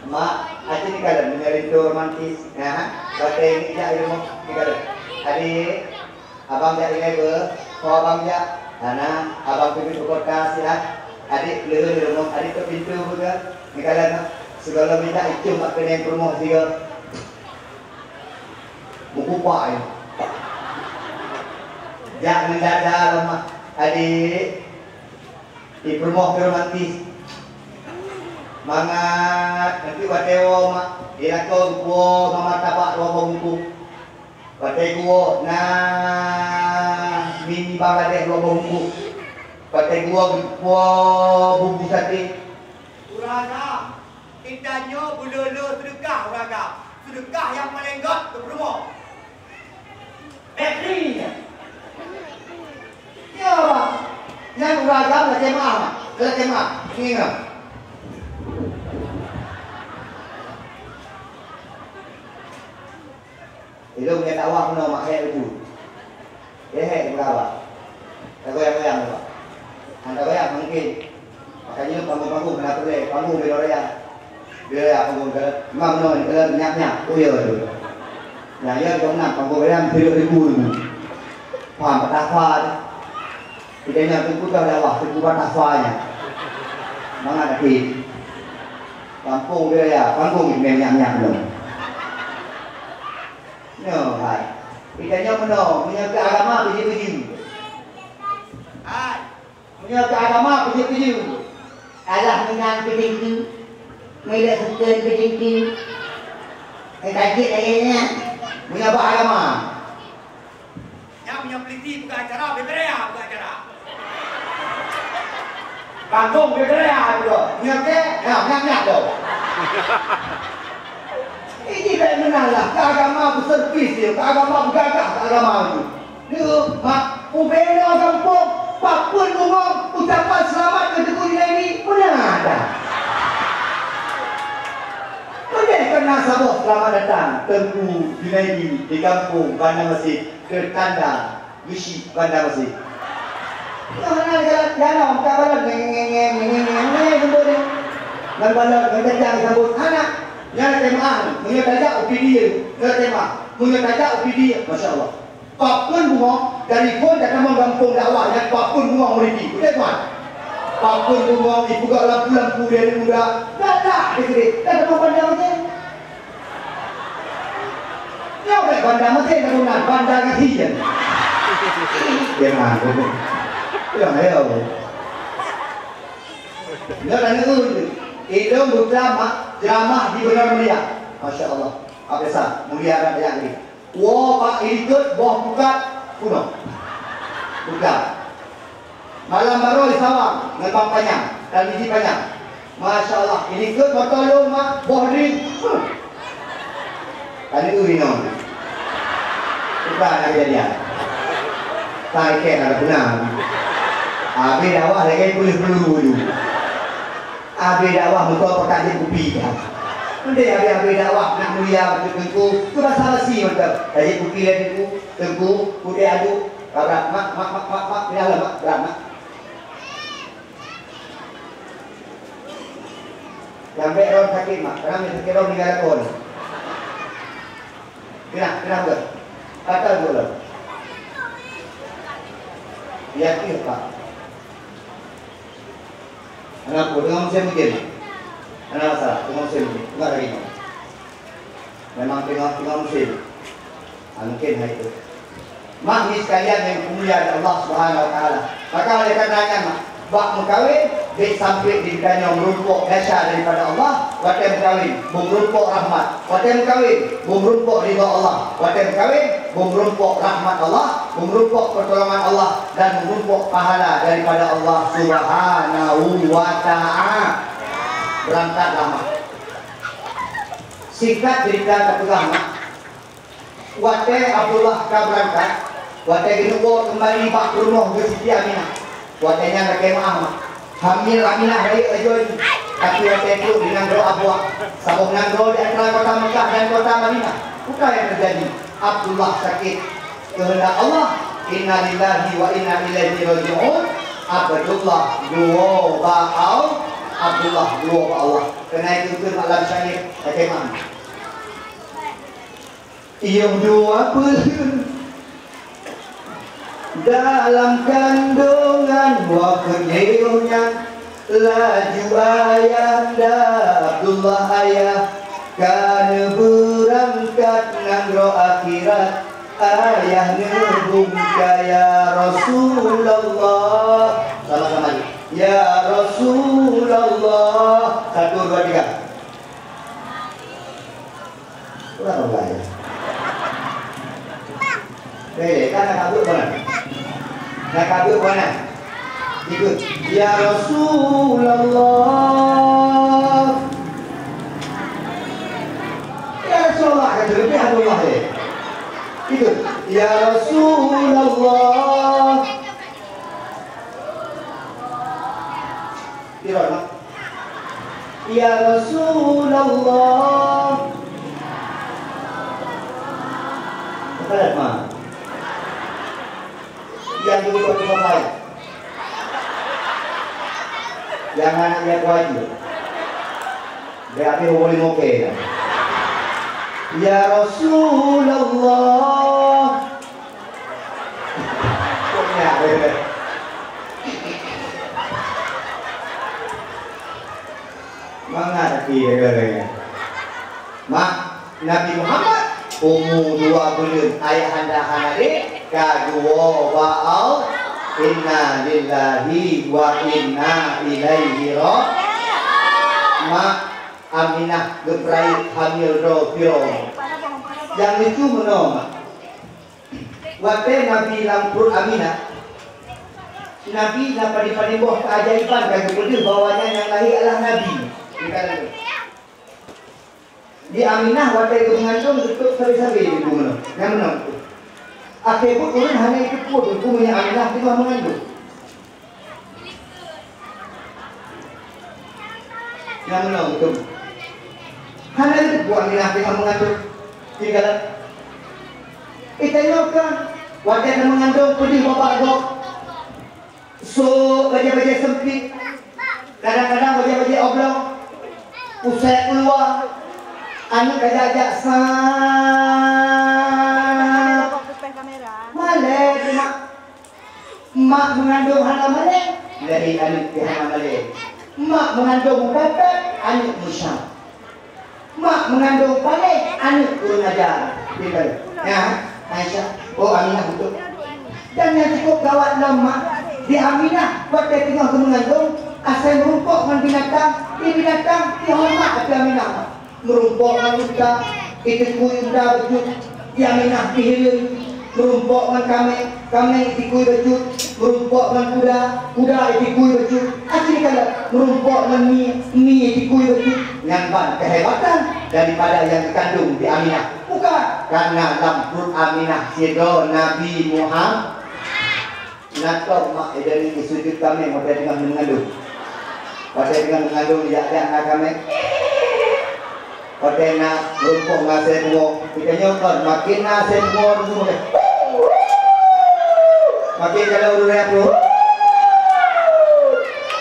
Mak, aci dikalon meunyoe rindu romantis. Nah, batèe ngiek jak i rumoh dikalon. Adik, abang jak ilèe beuh, ho abang jak. Hana, abang peubiet bukota siat. Adik peuleuheuen i rumoh, adik tok pintoe beuh. Dikalon, sigohlom intat icoh bak keuneuk peurumoh sigoe. Meukupak nyoe. Jak ngon dada lom, Mak. Adik, di peurumoh pih romantis. Mangat, nanti watèe woe, Mak, di lakoe geupuwoe mama tabak dua boh bungkôh. Watèe geuwoe na mi Bangladesh dua boh bungkôh. Watèe geuwoe geupuwoe bumbu saté. Ureueng agam, geutanyoe beulolo seudeukah ureueng agam. Seudeukah nyang paleng gèt keu peurumoh. Bèk kri nyan. Ya, Bang. Nyan ureueng agam lakèe meu'ah, Bang. Lakèe meu'ah. Ingat. Ilôn nyang dakwah meunoe mak hék laju. Hék, hék, meurawa. Tagoyang-goyang, Pak. Hana tagoyang, mungkin. Makanya panggung-panggung hana peureulèe, panggung beda raya. Beda raya panggung, kalau imam meunoe, kalau nyak-nyak, oh ya, tu. Nah, ya, jom nak panggung raya, seribu ribu tu. Paham, patah fa tu. Kita nyan tu pun dah dakwah, seribu patah fa nyan. Mangat hati. Kampung beda raya, panggung nyak-nyak meunoe. Nyoe hai. Geutanyoe meunoe, meunyoe keu agama beujeuet-beujeuet. Hai. Meunyoe keu agama beujeuet-beujeuet. Alah meunan keu jingkeu. Meuleuek sukon keu jingkeu. Nyang ka jeuet lagèe nyan. Meunyoe bak agama. Nyan meunyoe peulisi buka acara, beubeuraya buka acara. Bandum beubeuraya buka. Meunyoe keu, nyan, nyan, nyan tu. Ini bèk meunan lah. Keu agama beuservis dia, keu agama beugagah, keu agama tu. Nyoe, mak, ubena gampông, papeuen bungong, ucapan seulamat keu Teungku Junaidi, meunan dah. Meunyoe keu na saboh seulamat datang, Teungku Junaidi di gampông Banda Masjid, keu tanda geusyik Banda Masjid. Nyoe hana jalan, jalan, ka balon, ngeng, ngeng, ngeng, sambot dia. Ngon balon, ngon cacang sambot, hana. Nyan tema, meunyoe tajak u P D A, nyoe tema, meunyoe tajak u P D A, masya Allah. Papeuen bungong, dari phon tatamong gampông dakwah nyan papeuen bungong meuriti. Beutôi, tuan? Papeuen bungong, ipeugah lampu-lampu dari muda. Dah, dah, dia gede. Dah tamong Banda Masjid. Nyoe bèk Banda Masjid, dah bunan, Banda Gisi je. Dia mah, dia mah, ya Allah. Nyoe dah neu tu. Ilôn buta mak, ceramah di Benar Mulia. Masya Allah. Apa sa? Mulia dan banyak ni. Woe bak ilikot boh pukat kunoe. Pukat. Malam baroe sawang ngon bang panyang, dan biji panyang. Masya Allah, ilikot moto lôn mak boh ring. Huh. Tadi tu inoe. Bukan ada kejadian. Tak ikat ada benar. Habis dakwah lagi puluh peluru tu. Abéh dakwah muka pakat jép kupi dah. Mending abéh-abéh dakwah nak mulia beutôi teungku, tu basa-basi mantong. Tajép kupi lé teungku, teungku, putih adu, kabrak, mak, mak, mak, mak, mak, pindah lah, mak, kabrak, mak. Nyang bèk droe sakét, mak, karena sakét droe meninggal kon. Pindah, pindah ke. Kata dulu. Yakin, Pak. Kenapa? Tengah musim hujan. Kenapa salah? Tengah musim hujan. Enggak lagi. Memang tengah, tengah musim. Ah, mungkin hari itu. Mak ni sekalian yang dimuliakan Allah Subhanahu Wa Taala. Maka oleh karena nyan, mak, bak meukawen, bèk sampai di geutanyoe meurumpok desya daripada Allah, watèe meukawen, beu meurumpok rahmat, watèe meukawen, beu meurumpok ridha Allah, watèe meukawen, beu meurumpok rahmat Allah, beu meurumpok pertolongan Allah, dan meurumpok pahala daripada Allah Subhanahu wa Taala. Berangkatlah, mak. Singkat cerita, tapeugah, mak. Watèe Abdullah ka beurangkat, watèe geuneuk woe keumbali bak peurumoh geuh Siti Aminah. Watèe nyan lakèe meu'ah, mak. Hamil Aminah rayeuk laju-laju. Tapi watèe trok di nanggroe Abuwah, saboh nanggroe di antara kota Mekah dan kota Madinah, peue nyang teujadi? Abdullah sakét. Keuheundak Allah, inna lillahi wa inna ilaihi raji'un, Abdullah geuwoe bak Allah. Abdullah, dua bak Allah. Keuhai keu-keu malam syahid, Aceh Mam. Yoh dua buleuen dalam kandungan, waktu nyoe nyan laju ayahanda Abdullah ayah ka neubeurangkat nanggroe akhirat. Ayah neubungka, "Ya Rasulullah." Sama-sama ni. "Ya Rasulullah." Satu, dua, tiga. Ulang, ulang, ya. Boleh, kan nak kabut mana? Nak kabut mana? Ikut. "Ya Rasulullah." Ya Rasulullah, kata lebih Abdullah, ya. Ikut. "Ya Rasulullah." Kira, nak? "Ya Rasulullah." Kata, Ma. Yang dulu buat cuma saya. Yang anak dia kuat je. Dia habis umur lima ke. "Ya Rasulullah." Kok nyak, eh? Mangat hati, eh, eh, eh. Mak, Nabi Muhammad umu dua buleuen, ayahanda hana lé, ka geuwoe bak Allah. Inna lillahi wa inna ilaihi ra-, Mak, Aminah geupeurayeuk hamil droe Firaun. Nyang lucu meunoe, Mak. Watée Nabi lam pruet Aminah, Nabi na padub-padub boh keuajaiban ka geupeudeuh bahwa nyan nyang lahé adalah Nabi. Di Aminah watée geumeungandong geutôb sabe-sabe di bumoe. Nyang meunoe. Akhé buet ureuëng hana jiteupeue teungku meunyoe Aminah teungoh meungandong. Nyang meunoe beutôi. Hana lé buah minah teungoh meungandong. Tinggalan. Ita nyoe kan, watée ka meungandong peudeh babah gob. Sok bajée-bajée sempit. Kadang-kadang bajée-bajée oblong. Pusat keuluwa. Aneuk kajak-jak sa. Malée teuma. Mak meungandong hana malée, lahé aneuk pih hana malée. Mak meungandong meukakat, aneuk meusa. Mak meungandong paléh, aneuk kureueng aja. Gitu. Ya, Aisyah, oh Aminah beutôi. Dan nyang cukup gawat lom mak, di Aminah watée teungoh geumeungandong, asai meurumpok ngon binatang, di binatang dihoreumat ateueh Aminah. Meurumpok ngon unta, iteukui unta bacut, Aminah pih hireuen. Meurumpok ngon kaméng, kaméng iteukui bacut. Meurumpok ngon kuda, kuda iteukui bacut. Akhé kalon meurumpok ngon mie, mie iteukui bacut. Nyan ban keuhebatan daripada nyang geukandong di Aminah. Bukan, karena lam pruet Aminah sidroe Nabi Muhammad. Ingat kon mak, eh, dari sujud kaméng watée teungoh meungandong. Watée teungoh meungandong, jak-jak na kaméng. Watée na rumpok na asée pungo, geutanyoe kon, makin na asée pungo, makin jalan ureuëng raya tu.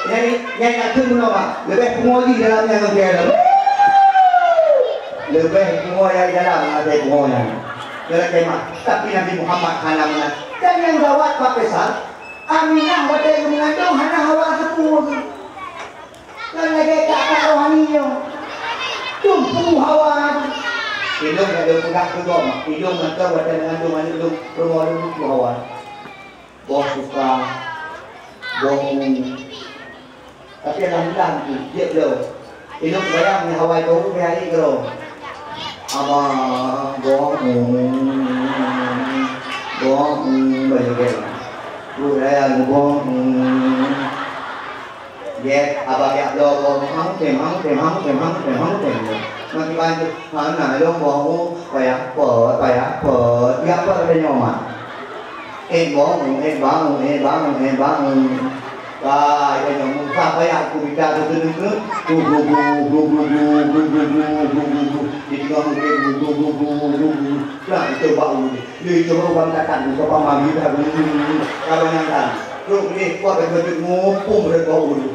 Nyang, nyang nak keu meunoe, Mak. Leubeh pungo jih dalam nyang ngon dalam. Leubeh pungo nyang dalam asée pungo nyan. Dalam kemah. Tapi Nabi Muhammad hana meunan. Dan nyang gawat Pak Faisal, Aminah watée geumeungandong hana hawa sapeue. Kan lagée kak-kak rohani nyoe. Tumpu hawa. Ilong ka lôn peugah keu gob, ilong mantong watée meungandong aneuk lôn, rumoh lôn tumpu hawa. Boh suka, boh u. Tapi alhamdulillah, jeuet lom. Ilong bayang ni hawa itu, pih hai keudroe. Abang, boh, hmm, boh, hmm, baju gel. Budaya boh, hmm. Gel, abang jak bloe boh, hang tem, hang tem, hang tem, hang tem, hang tem. Makin banyak, mana dong boh, payah pot, payah pot. Ya apa kata nyoman? Eh, bangun, eh, bangun, eh, bangun, eh, bangun. Wah, ya, ya, Musa payah aku minta tu, tu, tu, tu. Tu, tu, tu. Di tengah mungkin, tu, tu, tu. Nah, itu bau ni. Dia itu bau bang takkan, bukan paman, dia tak guna, guna, guna. Kalau yang kan, terus boleh kuat, dia tu, ngopong, dia bau ni.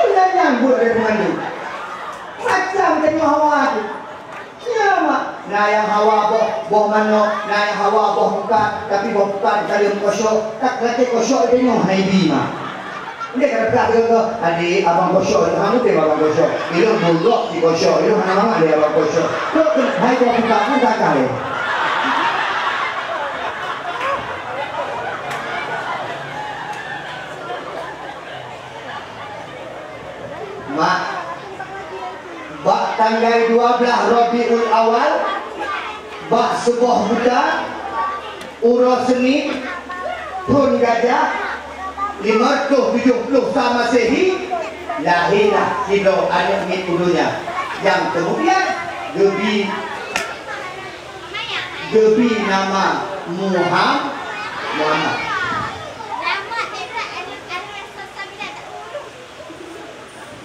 Peue nyan nyang buet lé peungandum? Macam tanyoe hawa tu. Nyan mak, na nyang hawa boh, boh manok, na nyang hawa boh pukat, tapi boh pukat ka lheueh meukosyok, tak lakée kosyok lé tanyoe hana ibi mak. Ndeh ka teuka keu, "Adik, abang kosyok, hana mungken abang kosyok." Ilôn bulok di kosyok, ilôn hana mangat lé abang kosyok. Kok keu hai boh pukat pun takah lé. Mak, bak tanggai dua blaih Rabiul Awal, bak seuboh buta, uroe Senin, thon gajah, lima ratus tujoh ploh sa Masehi, lahé lah sidroe aneuk miet u donya, nyang keumudian geubi, geubi nama Muham-, Muhammad.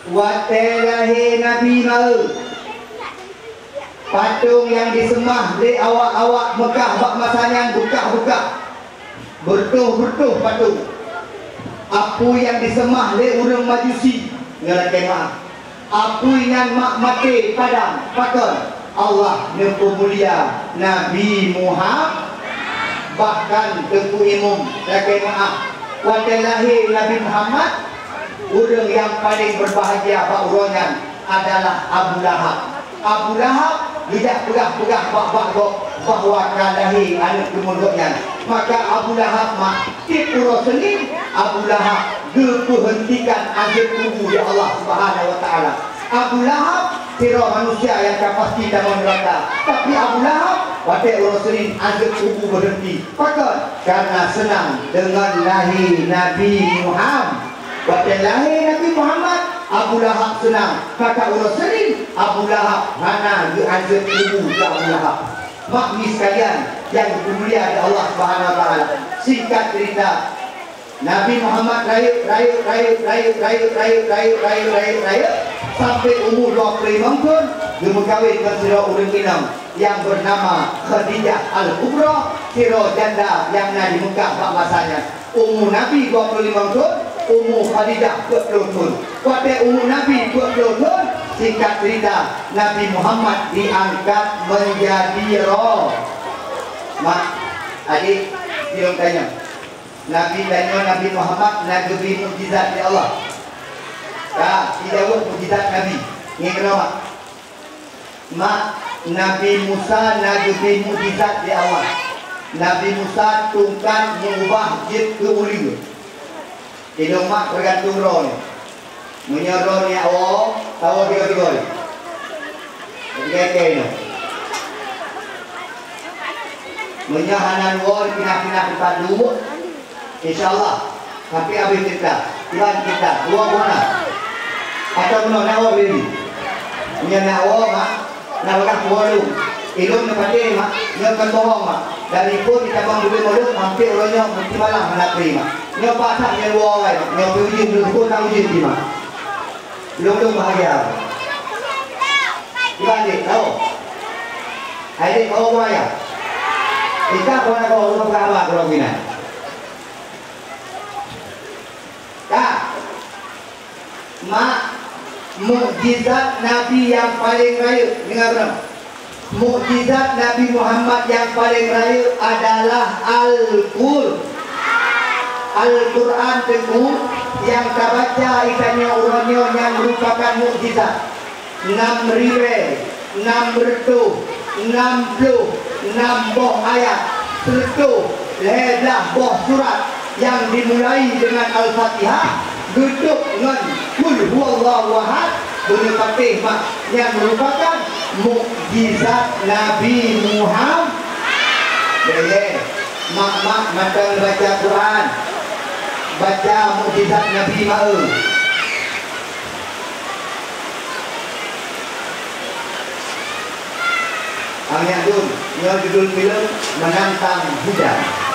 Watée lahé Nabi Maeu, patong nyang diseumah lé awak-awak Meukah bak masa nyan beukah-beukah, beureutoh-beureutoh patong. Apui nyang diseumah lé ureuëng Majusi, nyoe lakée meuáh. Apui nyan mak maté padam, pakon? Allah neupeumulia Nabi Muhammad, bahkan Teungku Imum lakée meuáh. Watée lahé Nabi Muhammad, ureuëng nyang paleng beubahgia bak uroe nyan adalah Abu Lahab. Abu Lahab geujak peugah-peugah bak-bak gob bahwa ka lahé aneuk teumon gobnyan. Maka Abu Lahab mak, tieb uroe Senin, Abu Lahab geupeuheuntikan azeueb kubu lé Allah Subhanahu wa Taala. Abu Lahab sidroe manusia nyang ka pasti tamong neuraka. Tapi Abu Lahab, watée uroe Senin, azeueb kubu beureunti. Pakon? Karena seunang deungon lahé Nabi Muhammad. Watée lahé Nabi Muhammad, Abu Lahab seunang. Maka uroe Senin, Abu Lahab hana geuazeueb kubu keu Abu Lahab. Mak mi sekalian nyang dipeumulia lé Allah Subhanahu wa Taala. Singkat cerita, Nabi Muhammad rayeuk, rayeuk, rayeuk, sampai umu dua puluh lima thon, geumeukawen ngon sidroe ureuëng inong nyang beunama Khadijah Al-Kubra, sidroe janda nyang na di Meukah bak masa nyan. Umu Nabi dua puluh lima thon, umu Khadijah dua puluh thon. Watée umu Nabi dua puluh thon, singkat cerita, Nabi Muhammad diangkat menjadi roh. Mak, adik, silong tanyong. Nabi tanyoe Nabi Muhammad na geubri mukjizat lé Allah. Ka, sijaweueb mukjizat Nabi. Ngieng keunoe, Mak. Mak, Nabi Musa na geubri mukjizat lé Allah. Nabi Musa tungkat meubah jeuet keu uleue. Ilong mak teugantung droe nyoe. Meunyoe droe nyoe woe, tawoe tiga-tiga. Tiga-tiga nyoe. Meunyoe hana woe, pinah-pinah teumpat duek, insya Allah, sampai habéh cerita. Kiban cerita, dua buah na. Atau meunyoe nak woe, baby. Meunyoe nak woe, mak, na bagah puwoe lôn. Ilong neupatéh, mak, nyoe kon bohong, mak. Dari phon di cabang buleuen Molot sampai uroe nyoe meusti malam hana pri, mak. Nyoe pasak nyoe dua awai, mak. Nyoe peuujeuen lôn phon na ujeuen di, mak. Lôn-lôn bahagia. Kiban dek, tahu? Hai dek, kau buaya. Ika kau nak kau rumah pengawa kalau gina. Ka. Mak, mukjizat Nabi nyang paleng rayeuk, deungoe droe. Mukjizat Nabi Muhammad nyang paleng rayeuk adalah Al-Qur-, Al-Quran, Teungku, nyang tabaca geutanyoe uroe nyoe nyang meurupakan mukjizat. Nam ribée, nam reutôh, nam ploh, nam boh ayat, seureutôh, Lhèe blah boh surat nyang dimulai deungon Al-Fatihah, geutôp ngon Qul Huwallahu Ahad, beuneupatéh mak, nyang meurupakan mukjizat Nabi Muhammad. Lhèe-lhèe, mak-mak mantong baca Quran, baca mukjizat Nabi Muhammad. Angiak dum, nyoe judul filem Menantang Hujan.